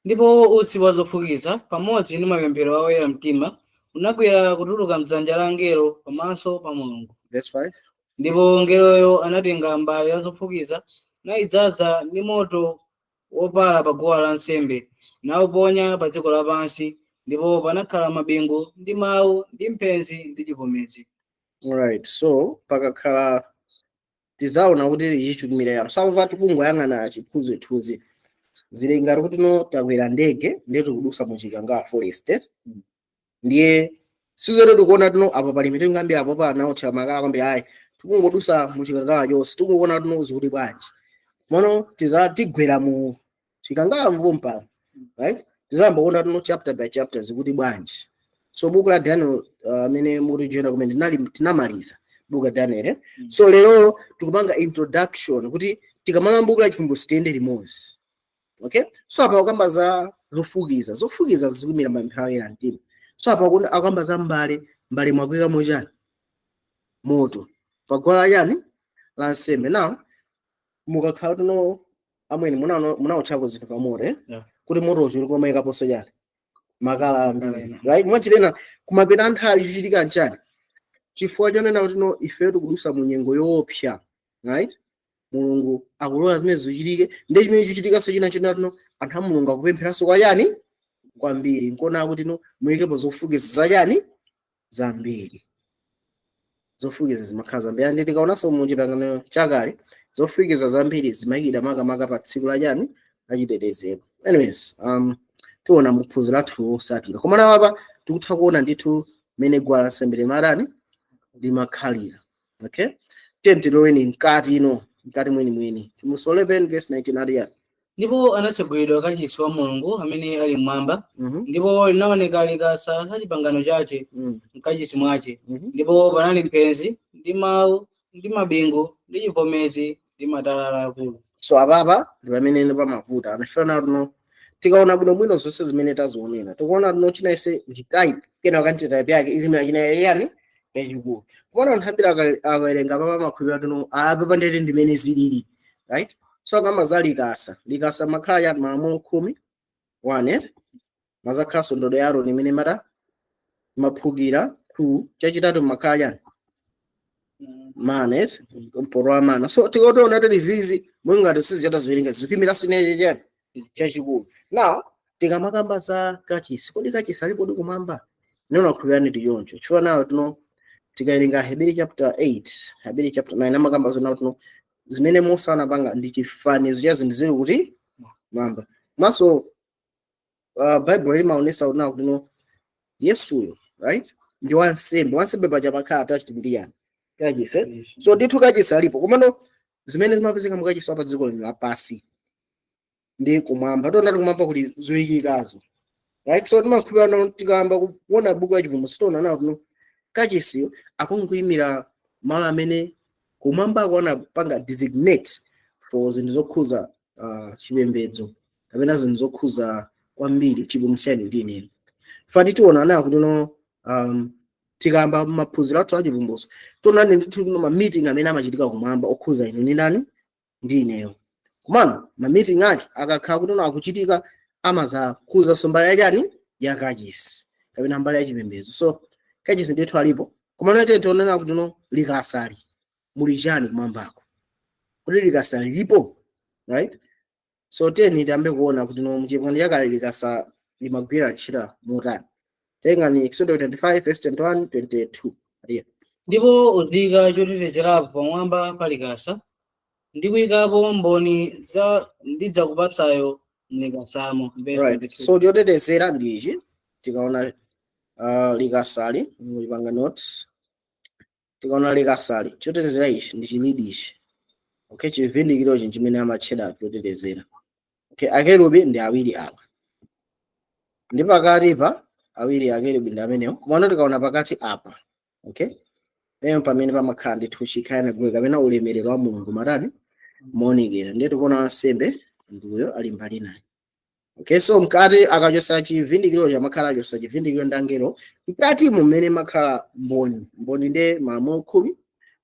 Ndipo utsi wa zofukiza pamodzi ndi mapemphero a oyera mtima unakwera kutuluka mdzanja la mngelo pamaso pa Mulungu. Verse 5. Ndipo mngeloyo anatenga mbale ya zofukiza nayidzaza ndi moto wopala pa guwa lansembe, nawuponya pa dziko lapansi, ndipo panakhala mabingu ndi mawu ndi mphenzi ndi chivomezi. Alright, so pakakhala tizaona kuti ichi chikumira yamo samva. Tikungoyang'ana chithunzithunzi, zili ngati kuti no, takwera ndege ndiye tikudusa mu Chikangawa Forest, eh? Ndiye sizoti tikuona tino apo pali mitengo ambiri, apo pa anaotcha makala kwambiri, ayi. Tikungodusa mu Chikangawa chonse, tikungoona tino zikuti bwanji mono tiza tigwera mu Chikangawa mpompano, right? Tizayamba kuona tino chapter by chapter zikuti bwanji. So buku la Daniel, amene mukutijoina kumene tinali tinamaliza buku la Daniel, eh? So lero tikupanga introduction kuti tikamala buku la Chivumbulutso tiyende limodzi, okay? So apa akukamba za zofukiza. Zofukiza zikumira mapemphero oyera mtima. So apa akukamba za mbale. Mbale mwakuikamo chani? Moto paguwa chani? La nsembe. Now mukakhala tuno amweni munaotchako zinthu pamoto, eh? Yeah. Kuti moto uchuli komayikaponso chani? Makala ambiri. Makala. Right, mwachilena kumapeta anthu chichitika nchani? Chifukwa chonena kuti no, ifeyo tikudusa mu nyengo yoopsa, right? Mulungu akulola zimene zichitike. Ndi chimene chichitikanso china china tino anthu a Mulungu akupempheranso kwa chani? Kwambiri. Nkuona kuti no, muyikepo zofukiza zachani? Zambiri. Zofukiza zimakhala zambiri. Andi tikaonanso mu Chipangano Chakale, zofukiza zambiri zimayikidwa makamaka pa tsiku la chani? Lachitetezero. Anyways, tiona muphunziro lathu losatira. Koma nawapa tikutha kuona ndithu mmene guwa lansembe limatani? Limakhalira. Okay, tiye tiloweni mkati ino. Mkati mwenimweni. Chivumbulutso 11 verse 19 ati yani? Ndipo anatsegulidwa kachisi wa Mulungu amene ali mmwamba, ndipo linaoneka likasa la chipangano chache mkachisi mwache. Ndipo panali mphenzi ndi mawu ndi mabingu ndi chivomezi ndi matalala akulu. So apapa ndi pamene ndi pamavuta anafana tuno. Tikaona bwinobwino zonse zimene tazionera, tikuona tuno china ise ndi type, kena kanti type yake ilimira china yani yachikulu. Kuona anthu ambiri akawerenga papa amakhulupirira tuno apa ndete ndimene zilili, right? So kama za likasa, likasa makhala ya malamulo 10, 1 mazakhalanso ndodo ya Aaroni imene mata maphukira, 2. Chachitatu makhala yani mana, mpoto wa mana. So tikotiona tili zizi mwingati sizachataziwerenga zikuimiranso ineche chani chachikulu. Now tikamakamba za kachisi, kodi kachisi alipo di kumwamba? Neno nakhulupirani ndi choncho, chifukwa nawo tino tikawerenga Hebrew chapter 8, Hebrew chapter 9, amakamba zona tino zimene Musa anapanga ndi chifanizo cha zinthu zili kuti mwamba. Maso Bible limaonesa kuti nawo kuti Yesuyo, right, ndi wansembe. Wansembe paja pakhala attached ndi yani? Kachisi. So ndithu kachisi alipo, komano zimene zimapezeka mukachisi pa dziko lino lapasi ndi kumwamba, tiona kumwamba kuli zoyikikazo, right? So timakhulupirira tikayamba kuona buku la Chivumbulutso, tiona nawo kuno kachisiyo akunguyimira malo amene kumwamba akuona panga designate for zinthu zokhuza chipembedzo kapena zinthu zokhuza kwambiri chipulumutso ndi ineyo. Fati tiona nawo kuti no tikayamba maphunziro athu a chivumbulutso, tionani ndithu kuno ma meeting amene amachitika kumwamba okhuza inu ndi ndani? Ndi ineyo. Komano ma meeting ake akakhala kuti no akuchitika, amazakhuzanso mbali yachani? Yakachisi kapena mbali ya chipembedzo. So kachisi ndithu alipo, komano tete tionena kuti no likasali muli chani kumwambako? Kuti likasa lilipo, right? So teni tiyambe kuona kuti no mchipangano chakale likasa limagwira ntchito motani. Tengani Exodus 25 verse 21, 22. Yeah. Ndipo uziyika chotetezerapo pamwamba pa likasa ndi kuyikapo mboni za ndidzakupatsayo mlikasamo. Verse 22. So chotetezera ndi ichi. Tikaona likasali, mulipanga notes, tikaona likasali, chotetezera ichi ndi chilidi ichi, okay? Chivindikiro ichi chimene amatchedwa chotetezera, okay? Akerubi ndi awiri awa, ndi pakati pa awiri akerubi ndi amenewo. Komano tikaona pakati apa, okay, pamene pamene pamakhala ndithu chikhala gwe kapena ulemerero wa Mulungu matani maonekera. Ndiye tikuona wansembe nduyo ali mbali naye, okay? So mkati akachosa chivindikiro, chamakhala achosa chivindikiro ndi angelo mkati mumene makhala mboni. Mboni ndiye malamulo 10,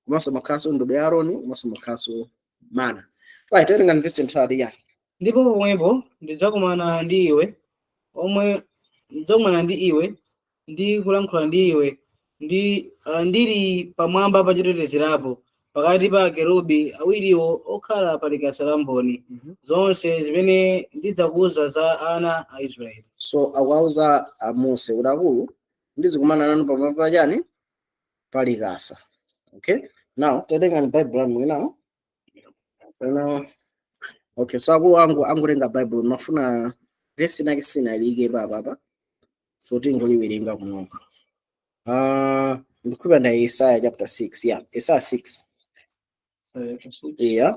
komanso makhalanso ndodo ya Aaroni, komanso makhalanso mana. Right, tawerenga verse 22 yani? Ndipo pomwepo ndidzakumana ndi iwe, omwe ndidzakumana ndi iwe ndi kulankhula ndi iwe ndi ndili pamwamba pa chotetezerapo pakati pa akerubi awiriwo okhala pa likasa la mboni, zonse zimene ndidzakuwuza za ana a Israeli. So akuwauza a Mose kuti akulu ndizikumana nanu pamwamba pachani? Palikasa, okay? Now tatengani Bible lanu mwinawo now. Okay, so akulu angu angutenga Bible, mafuna vesi nake sinalike papapa, so tingoliwerenga kunoko. Ndikukhulupirira nda Isaiah chapter 6, yeah, Isaiah 6. Yeah,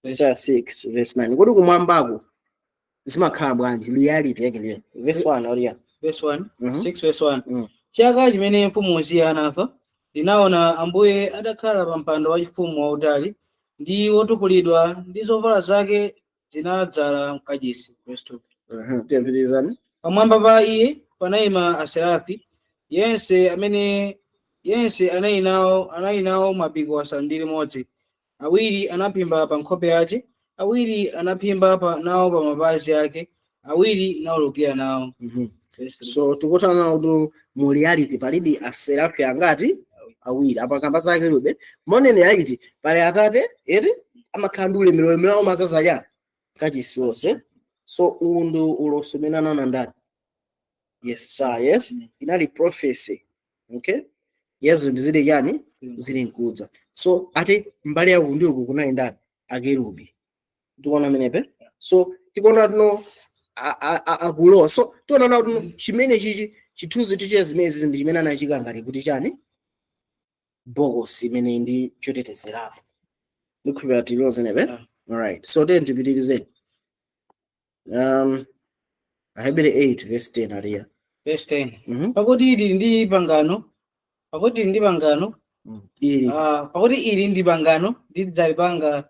Isaiah 6 verse 9. Kodi kumwambako zimakhala bwanji? Reality yake ndiyo verse 1 auliya. Verse 1. 6 verse 1. Chaka chimene mfumu Uziya anafa, ndinaona Ambuye adakhala pa mpando wachifumu wautali ndi wotukulidwa, ndi zovala zake zinadzala mkachisi. Verse 2. Tiyapitizani. Pamwamba pa iye panayima aserafi, yense amene yense anali nawo mapiko 6. Awiri anaphimba pa nkhope yake, awiri anaphimba nawo pa mapazi ake, awiri nawulukira nawo. Verse 3. So tikutana kuti mu reality palidi aserafi angati? Awiri. Apa kamba za akerubi. Mone reality pali atate eti amakhala ndi ulemerero, ulemerero umazaza ya kachisi wonse. So uwu ndi ulosi umene anaona ndani? Yesaya. Inali prophecy, okay, yezo ndi zili chani? Zili nkudza. So ati mbali yaku ndi uku kunali ndani? Akerubi. Tikuona menepe. So tikuona tuno akulowa. So tiona nawo tuno chimene chichi chithunzi tiche zimene ndi chimene anachika ngati kuti chani? Bokosi imene ndi chotetezerapo. Ndikhulupirira tilizonepe. Yeah. Alright, so then tipitirizeni. Ahebere 8 verse 10 aliya. Verse 10. Pakuti ili ndi pangano, pakuti ili ndi pangano, Ili. Pakuti ili ndi pangano ndidzalipanga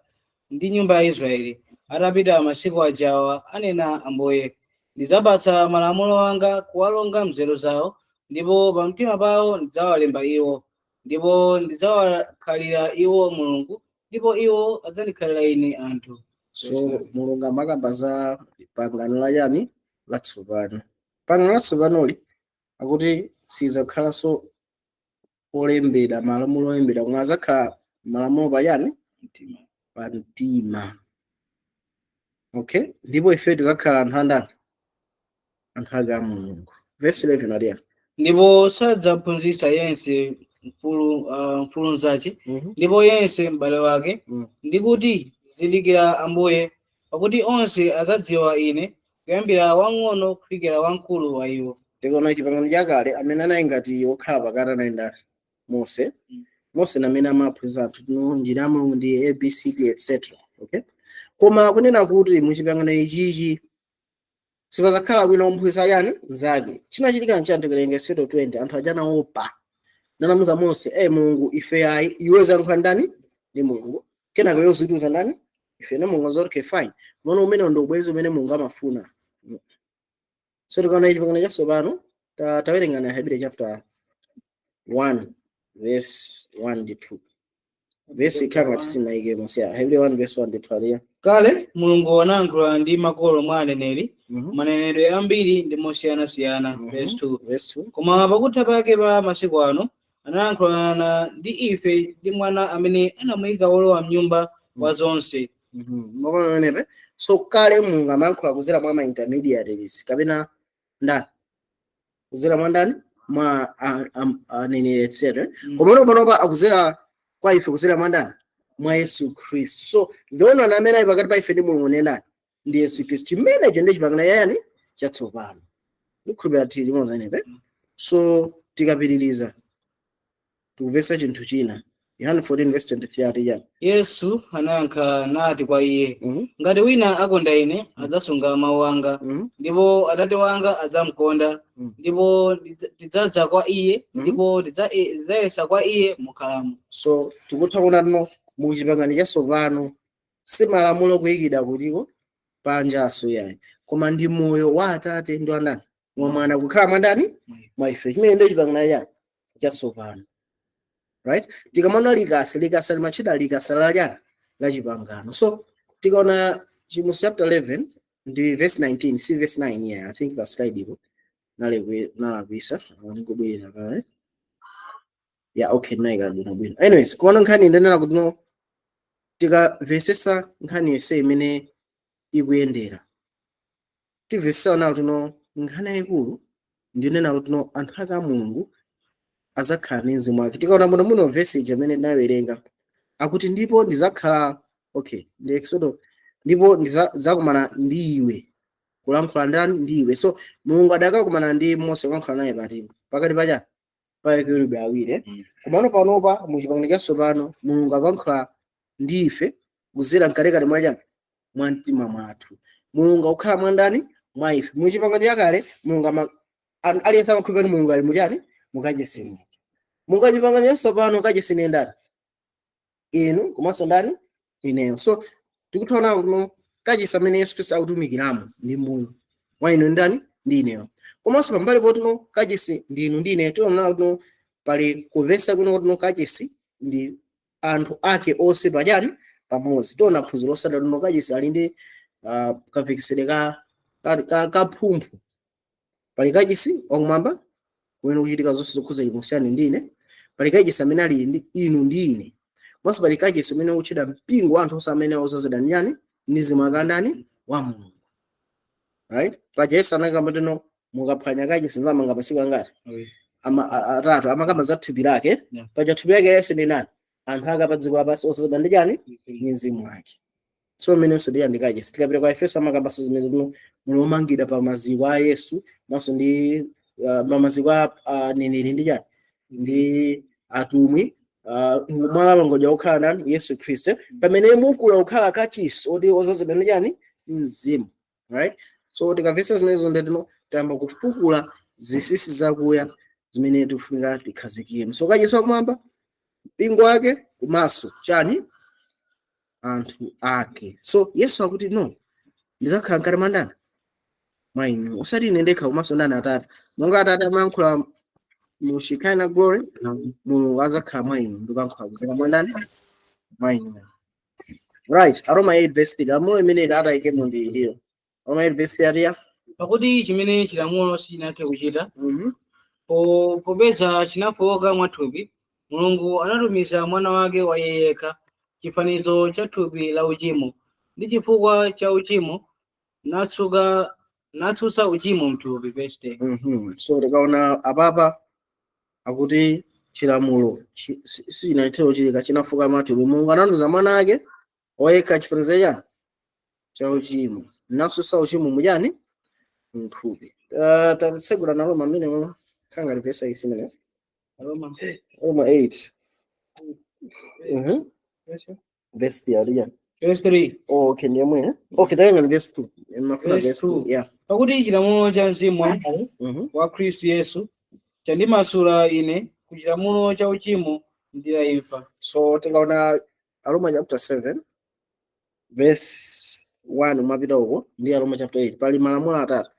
ndi nyumba ya Israeli atapita masiku ajawa, anena Ambuye: ndidzapatsa malamulo anga kuwalonga mnzeru zawo, ndipo pamtima pawo ndidzawalemba iwo, ndipo ndidzawakhalira iwo Mulungu, ndipo iwo adzandikhalira ine anthu. So Mulungu amakamba za pangano la chani? Latsopano. Pangano latsopanoli akuti sizakhalanso olembedwa, malamulo olembedwa, koma azakhala malamulo pachani? Pa mtima. Okay, ndipo ife tizakhala anthu andani? Anthu ake a Mulungu. Verse 11 aliya. Ndipo sadzaphunzitsa yense mfulu mnzace, ndipo yense m'bale wake, ndikuti, "Zindikira Ambuye," pakuti onse adzadziwa ine, kuyambira wang'ono kufikira wamkulu wa iwo. Tikaona chipangano chakale, amene anali ngati wokhala pakati anali ndani? Mose. Mose namene amaphunzitsa anthu tino njira ya Mulungu ndi ABCD, etc. Okay, koma kunena kuti muchipangano ichichi sipazakhala bwino omphunzitsa yani nzake. Chinachitika nchani? Tikulenga Exodo 20, anthu aja anaopa, nanamuza Mose, "Mulungu ife ayi, iwe zankhula ndani ndi Mulungu, kenako iwe uzitiuza ndani ife." Ne Mulungu azoti, "Okay, fine." Mwana umene ndi ubwenzi umene Mulungu amafuna. So tikaona chipangano chatsopano, tawerenga na Hebrew chapter 1 verse 1 ndi 2. Verse ikhala ngati sinaikemo siya. Hebrew 1 verse 1 ndi 2 aliya. Kale Mulungu anayankhula ndi makolo mwa aneneri, manenedwe ambiri ndi mosiyanasiyana. Verse 2. Verse 2. Koma pakutha pake pa masiku ano anayankhulana ndi ife ndi Mwana, amene anamuyika wolowa mnyumba wa zonse. Mwaona pamenepe? So kale Mulungu amayankhula kuzera mwa ma intermediaries kapena ndani? Kuzera mwa ndani? Mwa aneneri, etc. Koma panopa akuzera kwa ife kuzera mwa ndani? Mwa Yesu Khristu. So the only one amene ali pakati pa ife ndi Mulungu ndi ndani? Ndi Yesu Khristu. Chimenecho ndi chipangano yani? Chatsopano. Ndikhulupirira tili limodzi pamenepe. So tikapitiriza tikupeza chinthu china. Yohane 14 verse 23 ati chani? Yesu anayankha nati kwa iye, "Ngati wina akonda ine, adzasunga mawu anga, ndipo Atate wanga adzamkonda, ndipo tidzadza kwa iye, ndipo tidzayesa kwa iye mukhalamo." So tikutha kuona tino mu chipangano chatsopano si malamulo kuyikidwa kutiko panjaso yayi, koma ndi moyo wa Atate ndi wandani? Mwa Mwana, kukhala mwa ndani? Mwa ife. Chimene ndiyo chipangano chatsopano, right? Tikamaona likasa, likasa limatchedwa likasa la chani? La chipangano. So tikaona Chivumbulutso chapter 11 ndi verse 19, si verse 9? Yeah, I think pa slide ipo nalakwisa, ndikubwerera kale. Yeah, okay, naika bwino bwino. Anyways, kuona nkhani ndanena kuti no, tikamvesesa nkhani yonse imene ikuyendera, timvesesa nawo kuti no nkhani yayikulu ndinena kuti no, anthu ake a Mulungu adzakhala ndi mzimu wake. Tikaona muno muno verse ija imene ndinawerenga, akuti ndipo ndizakhala, okay, ndi Exodo, ndipo ndidzakumana ndi iwe kulankhula ndani? Ndi iwe. So Mulungu adakakumana ndi Mose kulankhula naye pati? Pakati pacha pa akerubi awiri, eh? Komano panopa mu chipangano chatsopano Mulungu akulankhula ndi ife kuzera mkatikati mwa chani? Mwa mtima mwathu. Mulungu akukhala mwa ndani? Mwa ife. Mu chipangano chakale Mulungu aliyense amakhulupirira kuti Mulungu ali muchani? Mukachisi. Munga chipangano chatsopano kachisi ndi ndani? Inu komanso ndani? Ineyo. So tikuthaona kuno kachisi amene Yesu Khristu akutumikiramo ndi moyo wa inu ndani? Ndi ineyo. Komanso pambali potino kachisi ndi inu ndi ineyo, tiona kuno pali kumvesa kuno kutino kachisi ndi anthu ake onse pachani? Pamodzi. Tiona phunziro losatira kuno kachisi ali ndi kamvekesedwe ka phumphu. Pali kachisi wakumwamba kumene kuchitika zonse zokhuza chipulumutso ndi ine, pali kachisi amene ali ndi inu ndi ine, komanso pali kachisi umene ukutchedwa mpingo wa anthu onse amene ozazidwa ndi yani? Ndi mzimu akandani? Wa Mulungu, right? Paja Yesu anakamba tino, "Mukaphwanya kachisi, nzamanga masiku angati?" Atatu. Amakamba za thupi lake. Paja thupi lake Yesu ndi nani? Anthu ake pa dziko lapansi osazidwa ndi chani? Ndi mzimu wake. So umenenso ndi yani? Kachisi. Tikapita kwa Efeso amakambanso zimene tino muli omangidwa pa maziko a Yesu maso ndi pa maziko a aneneri ndi chani? Ndi atumwi. Mwala wangodya okhala ndani? Yesu Khristu. Pamene mukula kukhala kachisi oti ozazidwa ndi chani? Mzimu, right? So tikamvetsa zimenezo, ndetino tayamba kufukula zinsinsi zakuya zimene tikufunika tikhazikire. So kachisi wakumwamba, mpingo wake, komanso chani? Anthu ake. So Yesu akuti, "No, ndizakhala mkati mwa ndani? Mwa inu." Osati ine ndekha, komanso ndani? Atate. Monga Atate amayankhula mu Shekinah glory, Mulungu azakhala mwa inu ndikuyankhula kudzera mwa ndani? Mwa inu, right? Aroma 8 verse 3, lamulo imene atayikemo ndi iliyo. Aroma 8 verse 3 atiya? Pakuti chimene chilamulo sichinathe kuchita, popeza chinafowoka mwathupi, Mulungu anatumiza mwana wake wa iye yekha, chifanizo cha thupi la uchimo, ndi chifukwa cha uchimo natsuka natsutsa uchimo mthupi. Verse 10. So tikaona apapa akuti chilamulo sichinathe kuchitika, chinafoka mwathupi. Mulungu anatumiza mwana wake woyekha, chifanizo cha uchimo, natsutsa uchimo muchani? Mthupi. Tatsegula na Roma amene mwa khanga lipesa isimene. Roma. Roma 8 verse 3 aliya? Verse 3. Oh, okay, ndiyemwe, eh? Okay, tayenga ni verse 2. Mafuna Verse verse 2. 2. Yeah. Pakuti chilamulo cha mzimu wamoyo wa Khristu Yesu chandimasula ine ku chilamulo cha uchimo ndi la imfa. So tikaona Aroma chapter 7 verse 1 mwapita uko ndi Aroma chapter 8, pali malamulo atatu.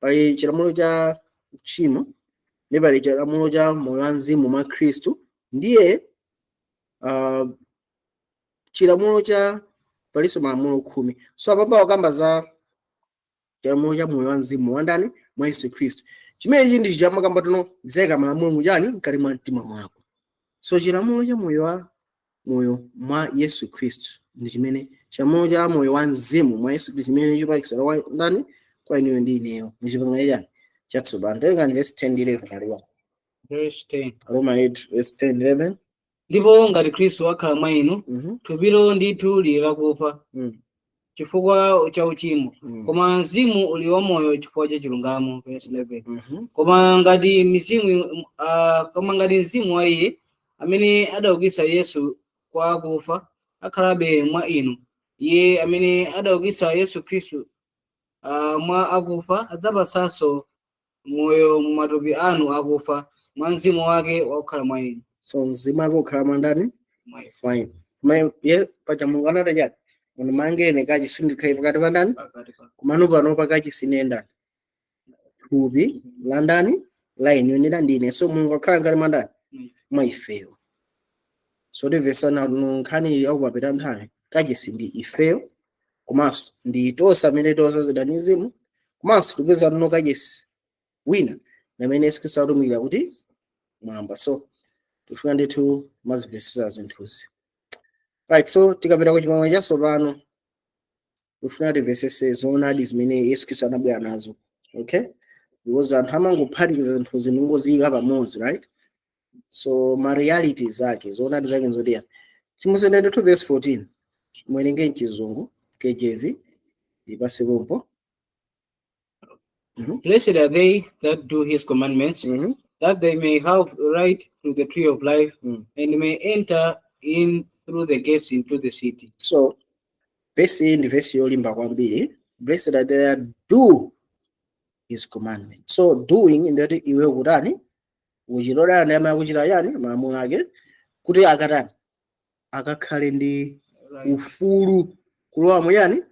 Pali chilamulo cha tchimo, ndi pali chilamulo cha moyo wa mzimu mwa Khristu, ndiye chilamulo cha, palinso malamulo 10. So apapa wakamba za chilamulo cha moyo wa mzimu wandani? Mwa Yesu Khristu. Chimenechi ndi chichamakamba tuno zeka malamulo muchani? Mkati mwa mtima mwako. So chilamulo cha moyo wa moyo mwa Yesu Khristu ndi chimene chilamulo cha moyo wa mzimu mwa Yesu Khristu, chimene chipakisira kwa ndani? Kwa inuyo ndi ineyo muchipangano chani? Chatsopano. Tengani verse 10 ndi 11 aliwa. Verse 10. Roma 8 verse 10 11. Ndipo ngati Khristu akhala mwa inu, thupilo ndithu lili lakufa chifukwa cha uchimo, koma mzimu uli wamoyo chifukwa cha chilungamo. Verse 11. Koma ngati mzimu wa iye amene adaukitsa Yesu kwa akufa akhalabe mwa inu, iye amene adaukitsa Yesu Khristu mwa akufa adzapatsanso moyo mu matupi anu akufa mwa mzimu wake wakukhala mwa inu. So mzimu wake ukhala mwa ndani? Mwa ife. Fine. Koma ye paja Mulungu anati chani? "Mundimangene kachisi ndikhale pakati pa ndani?" Pakati pa. Kumano pano pakachisi ndi ndani? Thupi la ndani? La inu ndi ine. So Mulungu akhala ngati mwa ndani? Mwa ifeyo. So timvesana nkhani yakupapita nthawi, kachisi ndi ifeyo, komanso ndi tonse amene tozazidwa ndi mzimu, komanso tipeza tuno kachisi wina namene Yesu Khristu atumikira kuti mwamba. So tifuna ndithu mazimvesesa zinthuzi, right? So tikapita ku chipangano chatsopano, tifuna timvesese zoonadi zimene Yesu Khristu anabwera nazo, okay? Because anthu amangophatikiza zinthuzi ndingoziyika pamodzi, right? So ma realities ake, zoonadi zake nzotiya. Chivumbulutso 2 verse 14, muwerenge mchizungu, KJV ipase pompo. Blessed are they that do his commandments, that they may have right to the tree of life and may enter in through the gates into the city. So vesi iyi ndi vesi yolimba kwambiri. Blessed are they that do his commandment. So doing ndati iwe kutani? Uchitodana ndi amene akuchita yani? Malamulo ake, kuti akatani? Akakhale ndi ufulu kulowa muyani?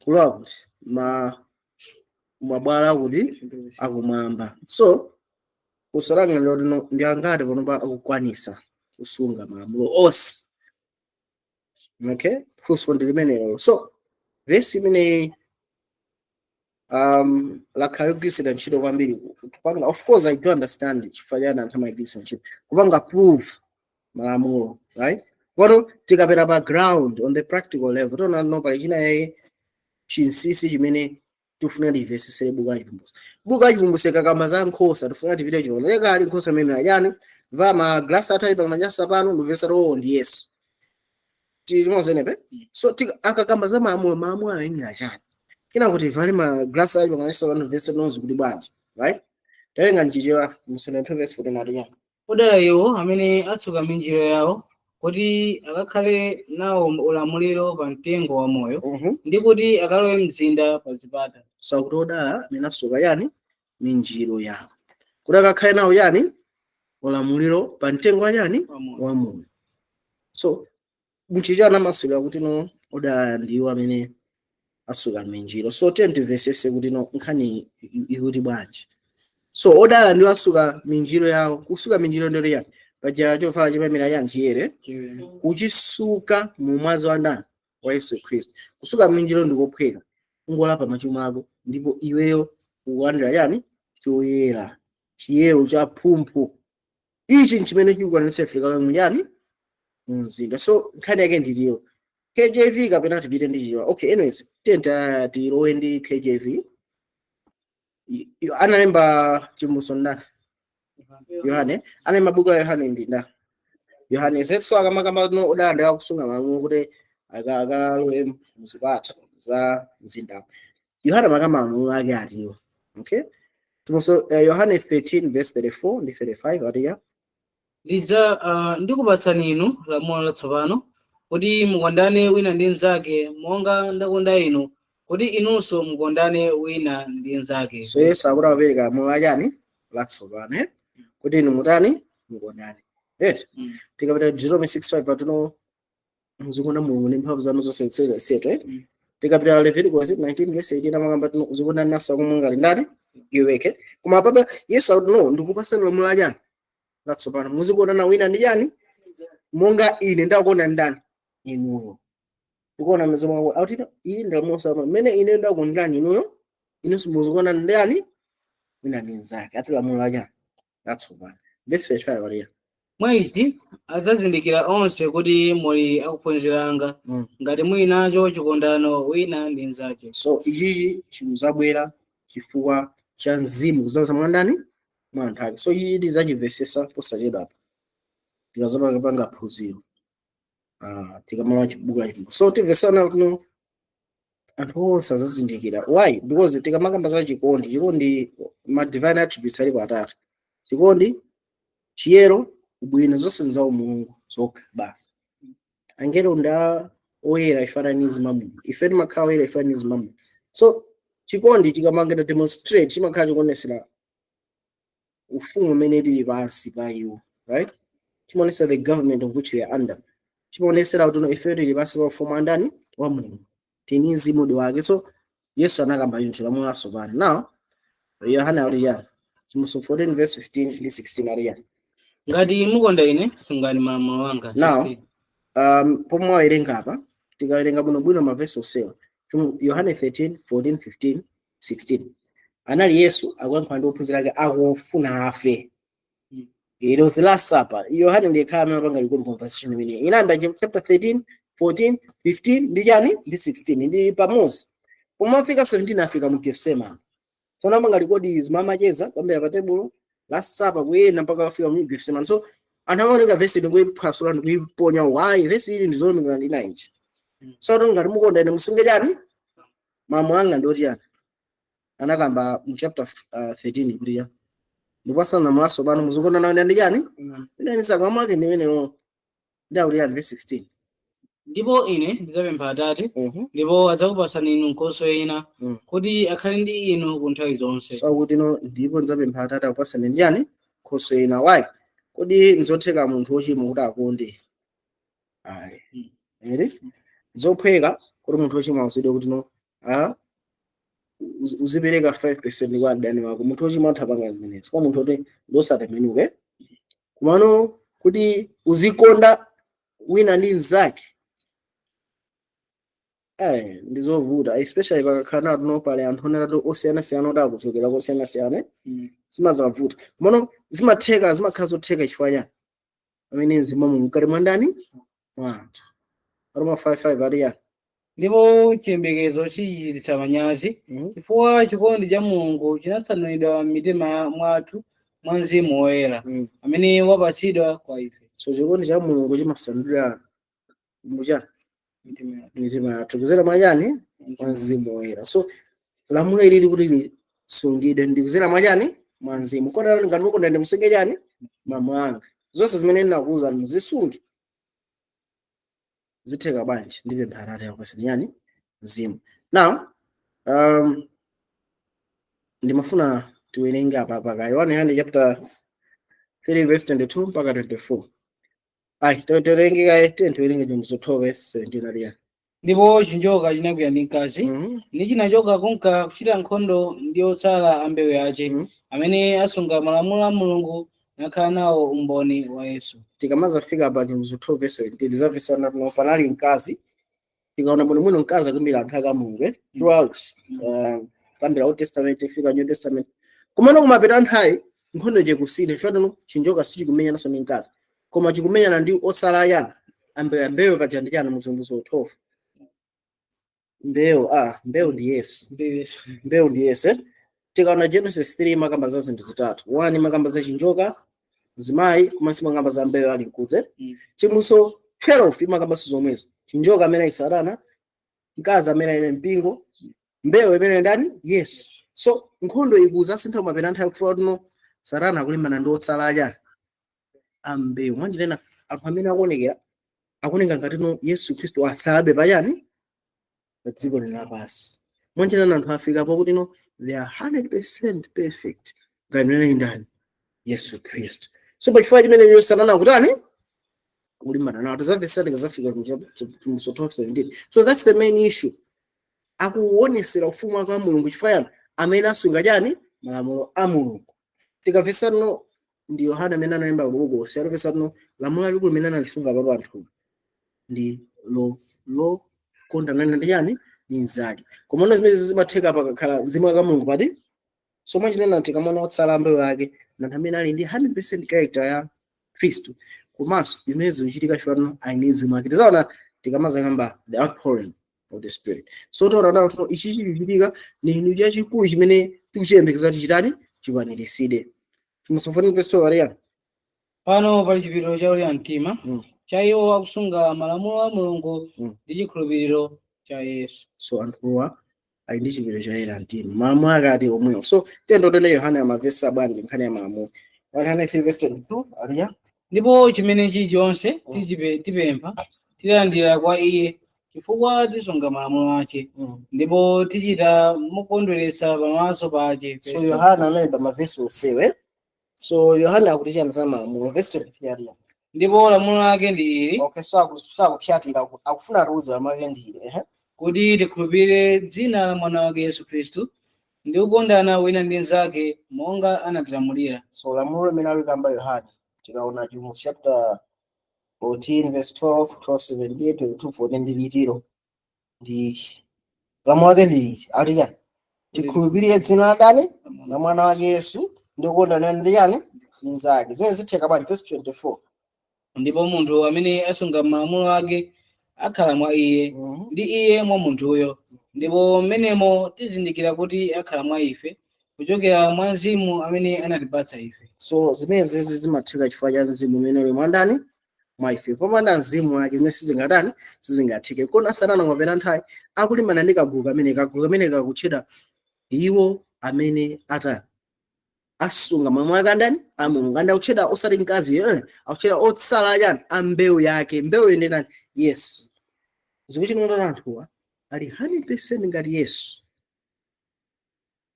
Kulowa kuti ma mabwala kuti akumwamba. So kusalanga ndino ndi angati panopa akukwanisa kusunga malamulo onse? Okay, funso ndi limenelo. So vesi imeneyi lakhala ikugwiritsidwa ntchito kwambiri kupanga, of course I do understand chifukwa chani anthu amayigwiritsa ntchito kupanga prove malamulo, right? Kono tikapita pa ground, on the practical level, tiona no pali china yayi chinsinsi chimene tifuna timvesesere buku la Chivumbulutso. Buku la Chivumbulutso kakamba za nkhosa, tifuna tipite chilongo kali nkhosa imene ayani va ma glass athu ayi pamanyasa pano ndimvesa oh, ndi Yesu tilimozenepe. So akakamba za malamulo, malamulo ayimira chani? Kina kuti vali ma glass ayi pamanyasa pano ndimvesa nonzi kuti bwanji, right? Tawerenga mchichewa, Msona 2 verse 14 ati chani? Odala iwo amene atsuka minjiro yawo, kuti akakhale nawo ulamuliro pa mtengo wa moyo, ndi kuti akalowe mzinda pa zipata. Sakuti odala amene asuka yani? Minjiro yawo, kuti akakhale nawo yani? Ulamuliro pa mtengo wa yani? Wa moyo. Wa moyo. So mchicho anamasulira kuti no, odala ndiwo amene asuka minjiro. So tiye timvesese kuti no, nkhani ikuti bwanji. So odala ndiwo asuka minjiro yawo. Kusuka minjiro ndero yani? Paja chovala chipamira yani? Chiyere. Kuchisuka mu mwazi wa ndani? Wa Yesu Khristu. Kusuka minjiro ndikophweka, ungolapa machimo ako ndipo iweyo ukulandira yani? Choyera, chiyero cha phumphu. Ichi nchimene chikukwanitsa ife kalowe yani? Mumzinda. So nkhani yake ndiliyo KJV kapena tipite ndi Chichewa? Okay, anyways, tiyenta tilowe ndi KJV. Analemba Chivumbulutso ndani? Yohane. Analemba buku la Yohane ndi ndani? Yohane. So akamakamba no, odala ndi akusunga malamulo kuti akalowe muzipata za mzindawo, Yohane makamba malamulo ake atiwo? Okay, Timuso, Yohane 13 verse 34 ndi 35 atiya. Ndidza ndikupatsani inu lamulo latsopano, kuti mukondane wina ndi mnzake, monga ndakonda inu, kuti inunso mukondane wina ndi mnzake. So Yesu akuti apereka lamulo lachani? Latsopano, eh? Kuti inu mutani? Mukondane, right? Mm. Tikapita Deuteronomy 6:5 patuno, muzikonda Mulungu ndi mphamvu zanu zonse, etc etc, right? Mm. Tikapita Leviticus 19 verse 18 amakamba tino, uzikonda naso akumwe ngati ndani? Iweke. Koma papa Yesu akuti no, ndikupasani lamulo lachani? Latsopano, muzikondana wina ndi chani? Monga ine ndakonda ndani? Inuyo. Tikuona mzimu wako akuti ili ndi lamulo latsopano, mmene ine ndakondani inuyo, inunso muzikonda ndani? Wina ndi mnzake. Ati lamulo lachani? Latsopano. Verse 35 aliya. Mwa ichi adzazindikira onse kuti muli akuphunzira anga, ngati muli nacho chikondano wina ndi mnzake. So ichichi chikuzabwera chifukwa cha mzimu kuzaza mwa ndani? Mwa anthu ake. So ichi tizachimvesesa posachedwapa tikazapanga phunziro, tikamala buku la Chivumbulutso. So timvesana kuti no, anthu onse azazindikira. Why? Because tikamakamba za chikondi, chikondi, ma divine attributes alipo atatu: chikondi, chiyero, ubwino. Zonse nza umulungu zokha basi. Angelo nda oyera ifananizi Mulungu, ife timakhala oyera ifananizi Mulungu. So chikondi chikamangida demonstrate, chimakhala chikuonesera ufumu umene tili pansi pa iwo, right? Chimaonesera the government of which we are under. Chimaonesera kuti no, ife tili pansi pa ufumu andani? Wa Mulungu, tini mzimu wake. So Yesu anakamba chinthu lamulo latsopano. Now Yohane ali yani? Chivumbulutso 14 verse 15 ndi 16 ali yani? Ngati mukonda ine, sungani malamulo anga. Now, 16. Pomwe wawerenga apa, tikawerenga bwinobwino mavesi osewa, Yohane 13 14 15 16, anali Yesu akuyankhula ndi ophunzira ake akufuna afe. It was the Last Supper. Yohane ndiye khala amene apanga record conversation imene inayamba chapter 13, 14, 15 ndi chani? Ndi 16 ndi pamodzi. Pomafika 17 afika mu Gethsemane. So anapanga record zimamacheza kuyambira pa tebulo Last Supper kuyenda mpaka afika mu Gethsemane. So anthu amaoneka vesi ndikuyiphwasula ndikuyiponya. Why? Vesi ili ndizolumikizana ndi nainji. So ati ngati mukonda ine, musunge chani? Malamulo anga. Ndioti chani? Anakamba mu chapter 13 kuti ya ndipasana lamulo latsopano, muzikondana ndi chani? Ine mwake ndimenewo. Ndakuti yani? Verse 16. Ndipo ine ndidzapempha Atate, ndipo adzakupatsani inu Nkhoswe ina, kuti akhale ndi inu ku nthawi zonse. So akuti no, ndipo ndidzapempha Atate akupasani ndi yani? Nkhoswe ina. Why? Kodi nzotheka munthu wochimwa kuti akonde? Ayi. Ere zophweka kuti munthu wochimwa uzidwe kuti no, uzipereka 5% kwa adani wako? Munthu wochimwa atha panga zimenezi kwa munthu woti ndosatembenuke. Kumano kuti uzikonda wina ndi mnzake, ndizovuta, especially pakakhala nato pali anthu onatatu osiyanasiyana oti akuchokera kosiyanasiyana. Zimazavuta. Kumano zimatheka, zimakhala zotheka chifukwa chani? Pamene mzimu wa Mulungu mkati mwa ndani? Mwa anthu. Roma 5:5 ati yani? Ndipo chiyembekezo sichichititsa manyazi, chifukwa chikondi cha Mulungu chinatsanulidwa m'mitima mwathu mwa Mzimu Woyera, amene wapatsidwa kwa ife. So chikondi cha Mulungu chimasanulidwa mucha mitima yathu. Mitima yathu kuzera mwa chani? Mwa Mzimu Woyera. So lamulo ili likuti lisungidwe ndi kuzera mwa chani? Mwa Mzimu. Kotero ngati mukonda ndi musunge chani? Malamulo anga zonse zimene ndinakuwuzani muzisunge. Zitheka bwanji? Ndipempha Atate akupaseni yani? Mzimu. Now ndimafuna tiwerenge apa paka Yohane chapter 3 verse 22 mpaka 24. Ayi, tiwerenge kaye, tiye tiwerenge Chivumbulutso 12 verse 17 aliya. Ndipo chinjoka chinakwiya ndi mkazi, ndi chinachoka kunka kuchita nkhondo ndi otsala a mbewu yace, amene asunga malamulo a Mulungu nakhala nawo umboni wa Yesu. Tikamazafika pa Chivumbulutso 12 verse 17, tizamvesana kuno panali mkazi. Tikaona bwinobwino, mkazi akuimbira anthu ake a Mulungu, eh? Throughout kuyambira Old Testament ifika New Testament. Kumano kumapeta nthawi nkhondo ije kusintha ifatano, chinjoka sichikumenyananso ndi mkazi koma chikumenyana ndi osala ayani? Ambewu. Mbewu paja ndi chani mu Chivumbulutso 12? Mbewu, ah, mbewu ndi Yesu. Mbewu Yesu. Mbewu ndi Yesu, eh? Tikaona Genesis 3 makamba za zinthu zitatu. One, makamba za chinjoka, mzimayi, komanso makamba za mbewu ali mkudze. Chivumbulutso 12 imakambanso zomwezo: chinjoka amene ali Satana, mkazi amene ali mpingo, mbewu imene ndani? Yesu. So nkhondo ikuzasintha kumapeta nthawi kufuka tuno Satana akulimbana ndi otsala achani? Ambewu. Mwanjirena anthu amene akuonekera akuoneka ngati no Yesu Khristu asalabe pachani? Pa dziko lino lapansi. Mwanjirena anthu afika pakuti no they are 100% perfect ngati mene ndani? Yesu Khristu. So pachifukwa chimenecho Satana akutani? Kulimbana nawo. Tizamvesera tikazafika ku Chivumbulutso 12:17. So that's the main issue. Akuonesera ufumu wake wa Mulungu chifukwa yani? Amene asunga chani? Malamulo a Mulungu. Tikamvesera no ndi Yohana amene analemba buku, atamvesera no lamulo lalikulu limene analisunga pa anthu ndi lo lokondana ndi chani? Ndi mnzake. Komano zimene zimatheka pakakhala mzimu wa Mulungu pati. So mwachinena tikamona otsala mbewu yake ndi anthu amene ali ndi 100% character ya Khristu, komanso zimene zikuchitika chifukwa no ali ndi mzimu wake. Tizaona tikamazakamba the outpouring of the Spirit. So tiona nawo tuno ichi chikuchitika ndi chinthu chachikulu chimene tikuchiyembekeza tichitani? Chikwaniritsidwe. Timusofoni verse 12 aliya. Pano pali chipiriro cha oyera mtima, cha iwo akusunga malamulo a Mulungu ndi chikhulupiriro cha Yesu. So anthuwa ali ndi chipiriro cha oyera mtima, malamulo akati omwewo. So tendotene Yohane amavesa bwanji nkhani ya malamulo? Yohane 3 verse 22 aliya. Ndipo chimene chilichonse tipempha tilandira kwa iye, chifukwa tisunga malamulo ace ndipo tichita mokondweretsa pamaso pace. So Yohana analemba mavesi onsewe. So Yohane akuti chani za malamulo? Verse 23 aliya. Ndipo lamulo lake ndi ili. Okay, so sakupyatira, akufuna atiuze lamulo lake ndi ili, ehe. Kuti tikhulupirire dzina la mwana wake Yesu Khristu ndi kukondana wina ndi mnzake monga anatilamulira. So lamulo limene alikamba Yohane, tikaona Chivumbulutso chapter 14 verse 12, 12 17, 22 14, ndi litiro? Ndi lamulo lake ndi liti? Ati chani? Tikhulupirire dzina la dani? La mwana wake Yesu ndi kukondana ndi chani? Mnzake. Zimene zitheka bwanji? Verse 24. Ndipo munthu amene asunga malamulo ake akhala mwa iye, ndi iye mwa munthuyo. Ndipo mmenemo tizindikira kuti akhala mwa ife, kuchokera mwa mzimu amene anatipatsa ife. So zimene zizi zimatheka chifukwa cha mzimu umene uli mwandani? Mwa ife. Popanda mzimu wake zimene sizingatani? Sizingatheke. Kona Satana mwapera nthawi akulimbana ndi kagulu kamene kakutchedwa iwo amene atani? Asunga malamulo ake andani? A Mulungu. Andi akutchedwa osati mkazi, eh, akutchedwa otsala chani? A mbewu yake. Mbewu ndi ndani? Yesu. Zikuchitika kuti anthuwa ali 100% ngati Yesu.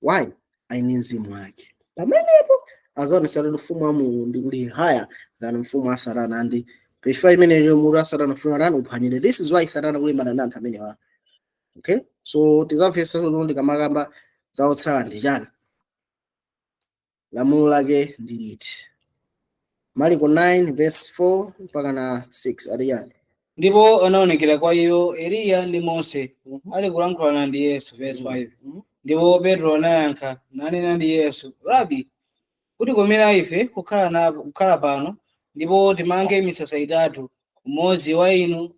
Why? Ali ndi mzimu wake. Pamenepo azaonesa kuti ufumu wa Mulungu ndi uli higher than mfumu wa Satana, andi pachifukwa imeneyo mutu wa Satana ufuna tani? Uphwanyire. This is why Satana kulimbana ndi anthu amenewa. Okay, so tizamvetsa kuti ndikamakamba za otsala ndi chani, lamulo lake ndi liti. Marko 9 verse 4 mpaka na 6 ati chani? Ndipo anaonekera kwa iwo Eliya ndi Mose ali kulankhulana ndi Yesu. Verse 5. Ndipo Petro anayankha nanena ndi Yesu, "Rabi, kuti komera ife kukhala pano, ndipo timange misasa itatu, umodzi wa inu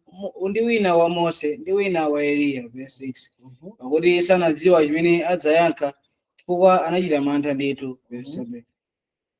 ndi wina wa Mose ndi wina wa Eliya." Verse 6. Pakuti sanadziwa chimene adzayankha, chifukwa anachita mantha ndithu. Verse 7.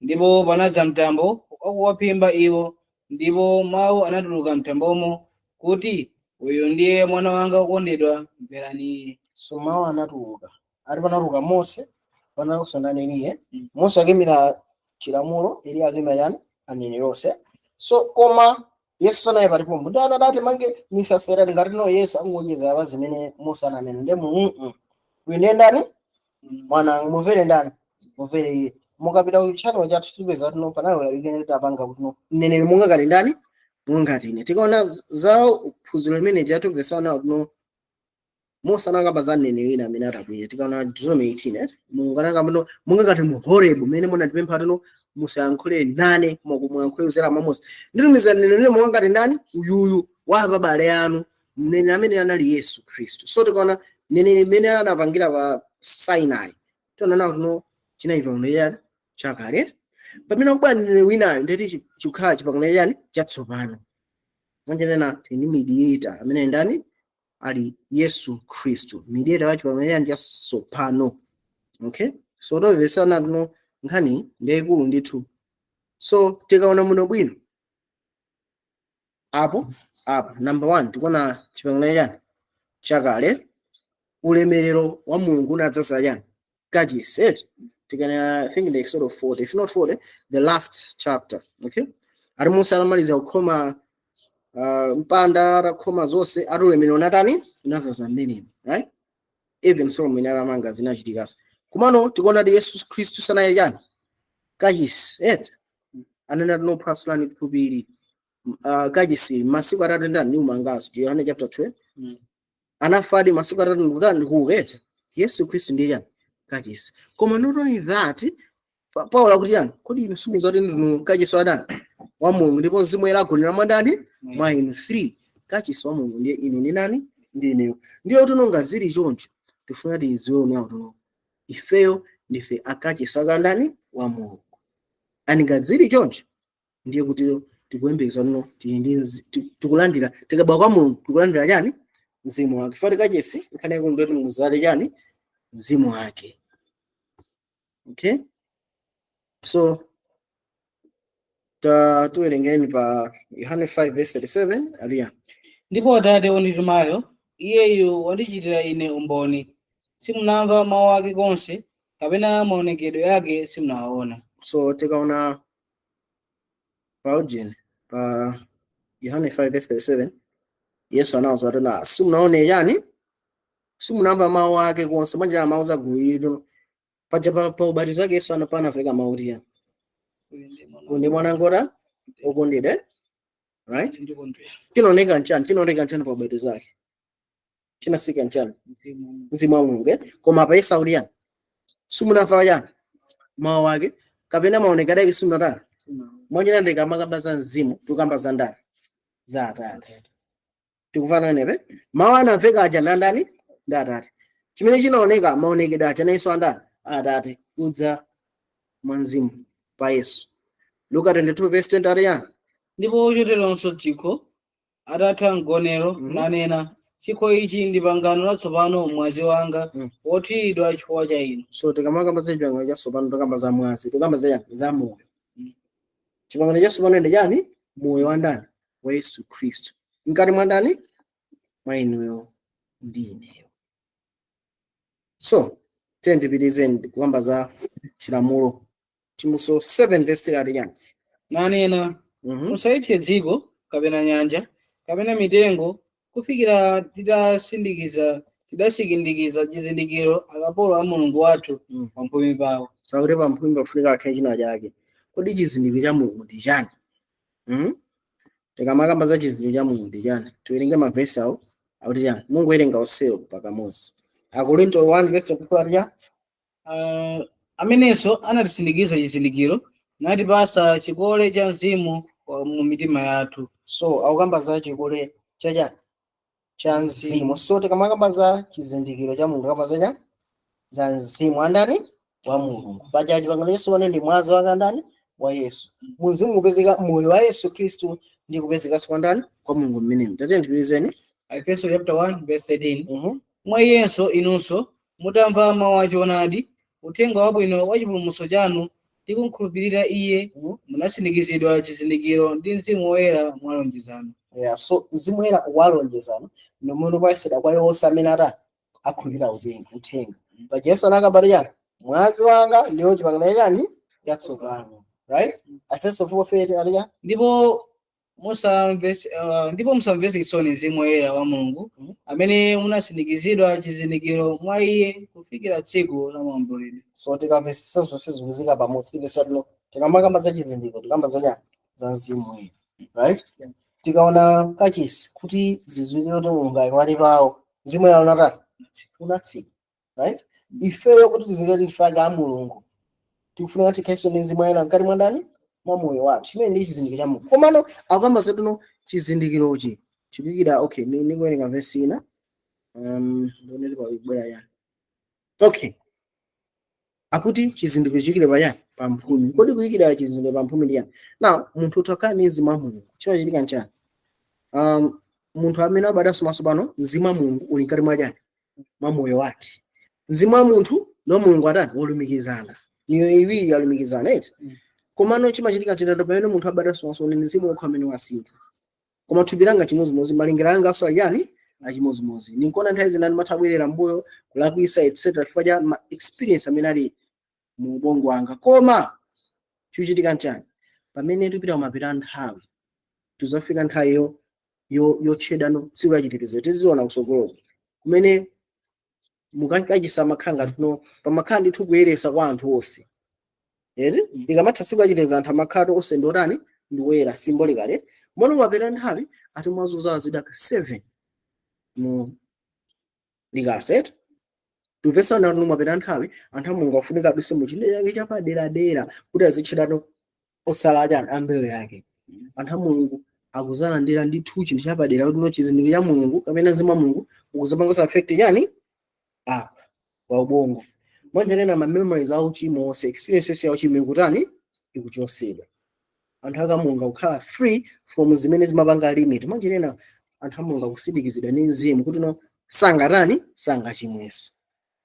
Ndipo panadza mtambo wakuwaphimba iwo, ndipo mawu anatuluka mtambomo kuti, "Uyu ndiye mwana wanga wokondedwa, mverani iye." So mawu anatuluka, ati panatuluka Mose, panatuluka ndani? Eliya. Mm. Mose akemera Chilamulo, Eliyakimu, yani aneneri onse. So koma Yesu sanaye palipombo ndi anadati mange misasa itatu, ngati no Yesu angonjeza pa zimene Mose ananena. Ndi mu uyu ndiye ndani? Mwana, mumvere ndani? Mumvere iye. Mukapita ku channel chathu tipeza tino panali ulaliki tapanga kuti no mneneri monga ngati ndani? Monga ngati ine. Tikaona za phunziro limene chatupesana kuti no Mose anakamba za mneneri wina amene atabwera. Tikaona Deuteronomy 18, eh? Mulungu anakamba no monga ngati mu Horebu mmene munatipempha tino musayankhule nane koma kumuyankhule kudzera mwa Mose, nditumiza mneneri monga ngati ndani? Uyuyu wa abale anu. Mneneri amene anali Yesu Khristu. So tikaona mneneri mmene anapangira pa Sinai, tiona kuti no chinali pangano chani? Chakale. Pamene akubwera mneneri winayo, ndeti chikukhala chipangano chani? Chatsopano. Mwanjenena tini mediator amene ndani? Ali Yesu Khristu, mediator wa chipangano chani? Chatsopano. Okay, so tomvesana tino nkhani ndiyayikulu ndithu. So tikaona muno bwino apo apo, number one, tikuona chipangano chani? Chakale. Ulemerero wa Mulungu unadzaza chani? Kachisi, eti? Tikana, I think, the Exodus 40, if not 40, the last chapter. Okay, ati Mose atamaliza kukhoma mpanda, atakhoma zonse, ati ulemerero unatani? Unazaza mmenemo, right? Even Solomon atamanga, zinachitikaso. Kumano tikuona ti Yesu Khristu sanaye chani? Kachisi, eti? Anena tinophwasulani thupili, kachisi, masiku 3 ndani ndiumangaso. Yohane chapter 12. Anafadi masiku 3 ndikutani? Ndikuuka, eti? Yesu Khristu ndiye chani? Kachisi. Koma not only that, Paulo akuti chani? Kodi inu simudziwa kuti ndinu kachisi wa ndani? Wa Mulungu, ndipo Mzimu Woyera agonera mwa ndani? Mwa inu. 3, kachisi wa Mulungu ndiye inu ndi nani? Ndi ineyo. Ndiye kuti nonga zili choncho, tifuna tiziwe unawo tuno ifeyo ndife akachisi akandani? Wa Mulungu. Ani ngati zili choncho, ndiye kuti tikuyembekeza tuno tili ndi tikulandira, tikabwa kwa Mulungu tikulandira chani? Mzimu wake. Fati kachisi nkhani yake ndoti muzale chani? Mzimu wake. Okay, so ta tiwerengeni pa Yohane 5 verse 37, aliya. Ndipo Atate wonditumayo, iyeyu wandichitira ine umboni. Simunamva mawu ake konse, kapena maonekedwe ake simunawaona. So tikaona pa origin pa Yohane 5 verse 37, Yesu anawuza kuti na simunaone chani? Simunamva mawu ake konse. Mwanjira mawu za gulu ili paja pa ubatizo wake Yesu anapana mawu kuti yani? Uyu ndi mwana ngota okondedwa, eh? Right? Ndikondwera. Chinaoneka nchani? Chinaoneka nchani pa ubatizo wake? Chinasika nchani? Mzimu wa Mulungu, eh? Koma apa Yesu akuti yani? Simunamva chani? Mawu ake kapena maonekedwe ake simunatani. Mwanjira ndikamakamba za mzimu, tikukamba za ndani? Za Atate. Tikufana nepe mawu anamveka aja na ndani? Ndi Atate. Chimene chinaoneka, maonekedwe aja nayenso andani? Atate, kudza mwa mzimu pa Yesu. Luka 22 verse 20 ati yani? Ndipo choteronso chikho, atatha mgonero, nanena, "Chikho ichi ndi pangano latsopano mwazi wanga, wothiridwa chifukwa cha inu." So tikamakamba za chipangano chatsopano, tikamba za mwazi, tikamba za chani? Za moyo. Chipangano chatsopano ndi chani? Moyo wa ndani? Wa Yesu Khristu mkati mwa ndani? Mwa inuyo ndi ineyo. So tiye ndipitize kukamba za chilamulo. Chivumbulutso 7 verse 3 ati chani? Nanena, "Musayipse dziko, kapena nyanja, kapena mitengo, kufikira tidasindikiza chizindikiro akapolo a Mulungu wathu pamphumi pawo." Pakuti pamphumi pafunika akhale china chake. Kodi chizindikiro cha Mulungu ndi chani? Tikamakamba za chizindikiro cha Mulungu ndi chani, tiwerenge mavesi awo akuti chani? Mungowerenga onsewo pakamodzi. Akorinto 1 verse 24 ati chani? Amenenso anatisindikiza chizindikiro, natipasa chikole cha mzimu mu mitima yathu. So akukamba za chikole cha chani? Cha mzimu. So tikamakamba za chizindikiro cha Mulungu, tikamba za chani? Za mzimu andani? Wa Mulungu. Paja chipangano chatsopano ndi mwazi wake andani? Wa Yesu. Mzimu kupezeka moyo wa Yesu Khristu ndi kupezekanso kwa ndani? Kwa Mulungu mmenemu. Tatiyeni tipitizeni. Efeso chapter 1 verse 13. Mwa iyenso inunso, mutamva mawu achoonadi, uthenga wabwino wa chipulumutso chanu, ndi kumkhulupirira iye, munasindikizidwa chizindikiro ndi Mzimu Woyera mwa lonjezano. Yeah, so Mzimu Woyera walonjezano ndi umene upasidwa kwa iwo onse amene ata akhulupirira uthenga. Paja Yesu anakamba chani? Mwazi wanga ndiwo chipangano chani? Chatsopano. Right, Efeso 4:30 aliya. Ndipo musamvese chisoni Mzimu Woyera wa Mulungu, amene munasindikizidwa chizindikiro mwa iye kufikira tsiku la maomboledwe. So tikamvesesa zonse zikuzika pamodzi, tipesatuno tikamakamba za chizindikiro, tikamba za chani? Za Mzimu Woyera, right? Yeah. Tikaona kachisi, kuti zizindikiro kuti Mulungu ali pawo, Mzimu Woyera unatani? Unatsika, right? Ifeyo kuti tizindikire kuti ife a Mulungu, tikufunika tikhalenso ndi Mzimu Woyera mkati mwa ndani? Mwa moyo wathu, chimene ndi chizindikiro cha Mulungu. Komano akukamba zatuno chizindikirochi chikuyikira. Okay, ndikuwerenga vesi ina, ndionere pa ibwera yani. Okay, akuti chizindikiro chiyikire payani? Pamphumi. Kodi kuyikira chizindikiro pamphumi ndi yani? Now munthu utakhala ndi Mzimu wa Mulungu, chimachitika nchani? Munthu amene abadwanso matsopano, Mzimu wa Mulungu uli mkati mwa chani? Mwa moyo wake. Mzimu wa munthu ndi wa Mulungu atani? Wolumikizana. Miyoyo iwiri yalumikizana, eti? Mm. Komano chimachitika chitatu, pamene munthu abadwanso matsopano, ndi mzimu wokha amene wasintha, koma thupi langa chimozimozi, malingiro anga aso ayani? Achimozimozi. Ninkuona nthawi zina ndimatha kubwerera mbuyo, kulakwisa, etc., chifukwa cha ma experience amene ali mu ubongo wanga. Koma chikuchitika nchani? Pamene tikupita kumapeto a nthawi, tizafika nthawi yotchedwano tsiku la chitetezo, tiziona kusogoloko, kumene mukachisa amakhala ngati no pamakhala ndithu kuyeresa kwa anthu onse, eti? Mm. Ikamatha tsiku la chitetezo, anthu amakhala onse ndi otani? Ndi woyera, symbolically. Mono mapeta nthawi ati mwazozawa zidaka 7 mu likasa, eti? Tumvesa ndanu, mapeta nthawi anthu a Mulungu afunika aduse mu chinthu chake chapaderadera kuti azitchedwano osala achani? Ambewu yake. Anthu a Mulungu akuzalandira ndithu chinthu chapadera, kuti no chizindikiro cha Mulungu kapena Mzimu wa Mulungu ukuzapanganso affect chani? Apa pa ubongo. Mwanjanena ma memories a uchimo onse, experience yonse ya uchimo ikutani? Ikuchosedwa. Anthu aka Mulungu akukhala free from zimene zimapanga limit. Mwanjanena anthu a Mulungu akusindikizidwa ndi Mzimu kuti no sangatani? Sangachimwenso.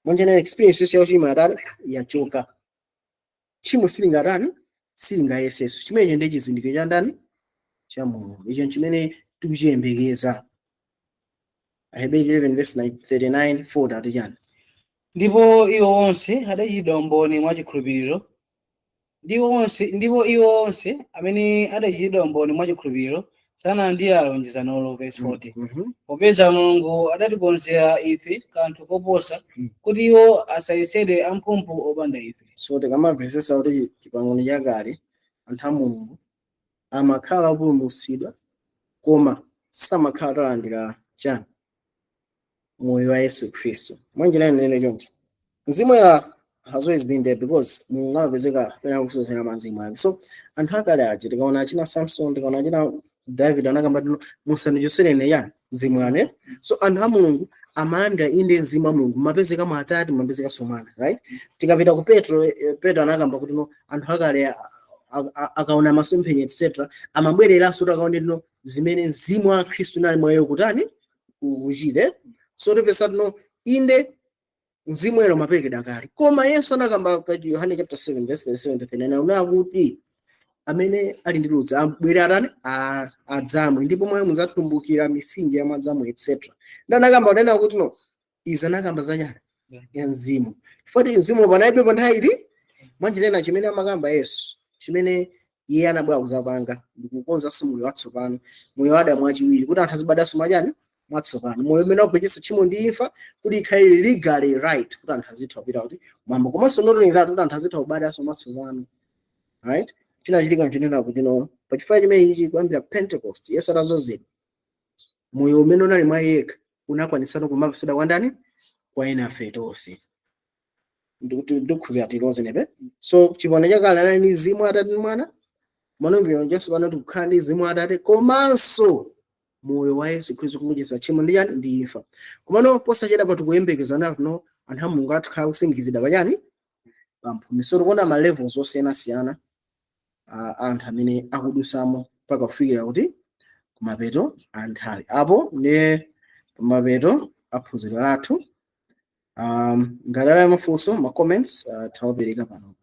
Mwanjanena experience yonse ya uchimo yatani? Yachoka. Tchimo silingatani? Silingayesenso. Chimenecho ndi chizindikiro cha ndani? Cha Mulungu. Icho chimene tikuchiyembekeza. Aheberi 11 verse 9, 39 40 ati chani? Ndipo iwo onse adachitidwa umboni mwa chikhulupiriro, ndipo iwo onse amene adachitidwa umboni mwa chikhulupiriro sanalandira lonjezanolo. Verse 40. Popeza Mulungu adatikonzera ife kanthu koposa, kuti iwo asayesedwe amphumphu opanda ife. So tikamamvetsetsa kuti chipangano chakale anthu a Mulungu amakhala opulumutsidwa, koma samakhala atalandira chani? Moyo wa Yesu Khristu. Mwanjira inene choncho, Mzimu Woyera has always been there, because Mulungu amapezeka pena kusozera mazimu ake. So anthu akale aja, tikaona achina Samson, tikaona achina David, anakamba tino musandichoserene yani? Mzimu ane. So anthu a Mulungu amalandira inde Mzimu wa Mulungu, mapezeka mwa Atate, mapezeka Mwana, right? Tikapita ku Petro, Petro anakamba kuti no anthu akale akaona masomphenya, etc., amabwereranso kuti akaone tino zimene Mzimu wa Khristu nali mwayo kutani? Kuchite. So tipesa tino inde Mzimu Woyera umaperekedwa kale, koma Yesu anakamba pa Yohane chapter 7 verse 37 to 39 unena kuti amene ali ndi ludzu abwere, atani? Adzamwe, ndipo mwayo mudzatumbukira mitsinje ya madzamwe, etc. Ndi anakamba kunena kuti no izi anakamba zachani? Ya Mzimu, chifukwa Mzimu panalibe pa nthawi iti. Mwanjirena chimene amakamba Yesu, chimene iye anabwera kuzapanga, ndikukonzanso moyo watsopano, moyo wa Adamu wachiwiri, kuti anthu azibadwanso mwachani? Mwatsopano, moyo umene wagonjetsa tchimo ndi imfa, kuti ikhale legally right kuti anthu azitha kupita kuti mwamba. Komanso not only that, kuti anthu azitha kubadwanso mwatsopano, right? Chinachitika nchinena kuti no pachifukwa chimene ichi, kuyambira Pentecost, Yesu atazozedwa, moyo umene unali mwa yekha unakwanitsa kumapatsidwa kwa ndani? Kwa ena afe tonse. Ndikuti ndikukhulupirira tiloze nepe. So chipangano chakale anali ndi Mzimu Atate ndi Mwana. Mwana Jesu pano tikukhala ndi Mzimu Atate komanso moyo wa Yesu Khristu kugonjetsa tchimo ndi chani? Ndi imfa. Komano posachedwa pa tikuyembekeza nato anthu a Mulungu atakhala kusindikizidwa pachani? Pamphumi. So tikuona ma levels osiyanasiyana anthu amene akudusamo mpaka kufikira kuti kumapeto a nthawi. Apo ndiye kumapeto a phunziro lathu. Ngati ali mafunso, ma comments, tawapereka panopa.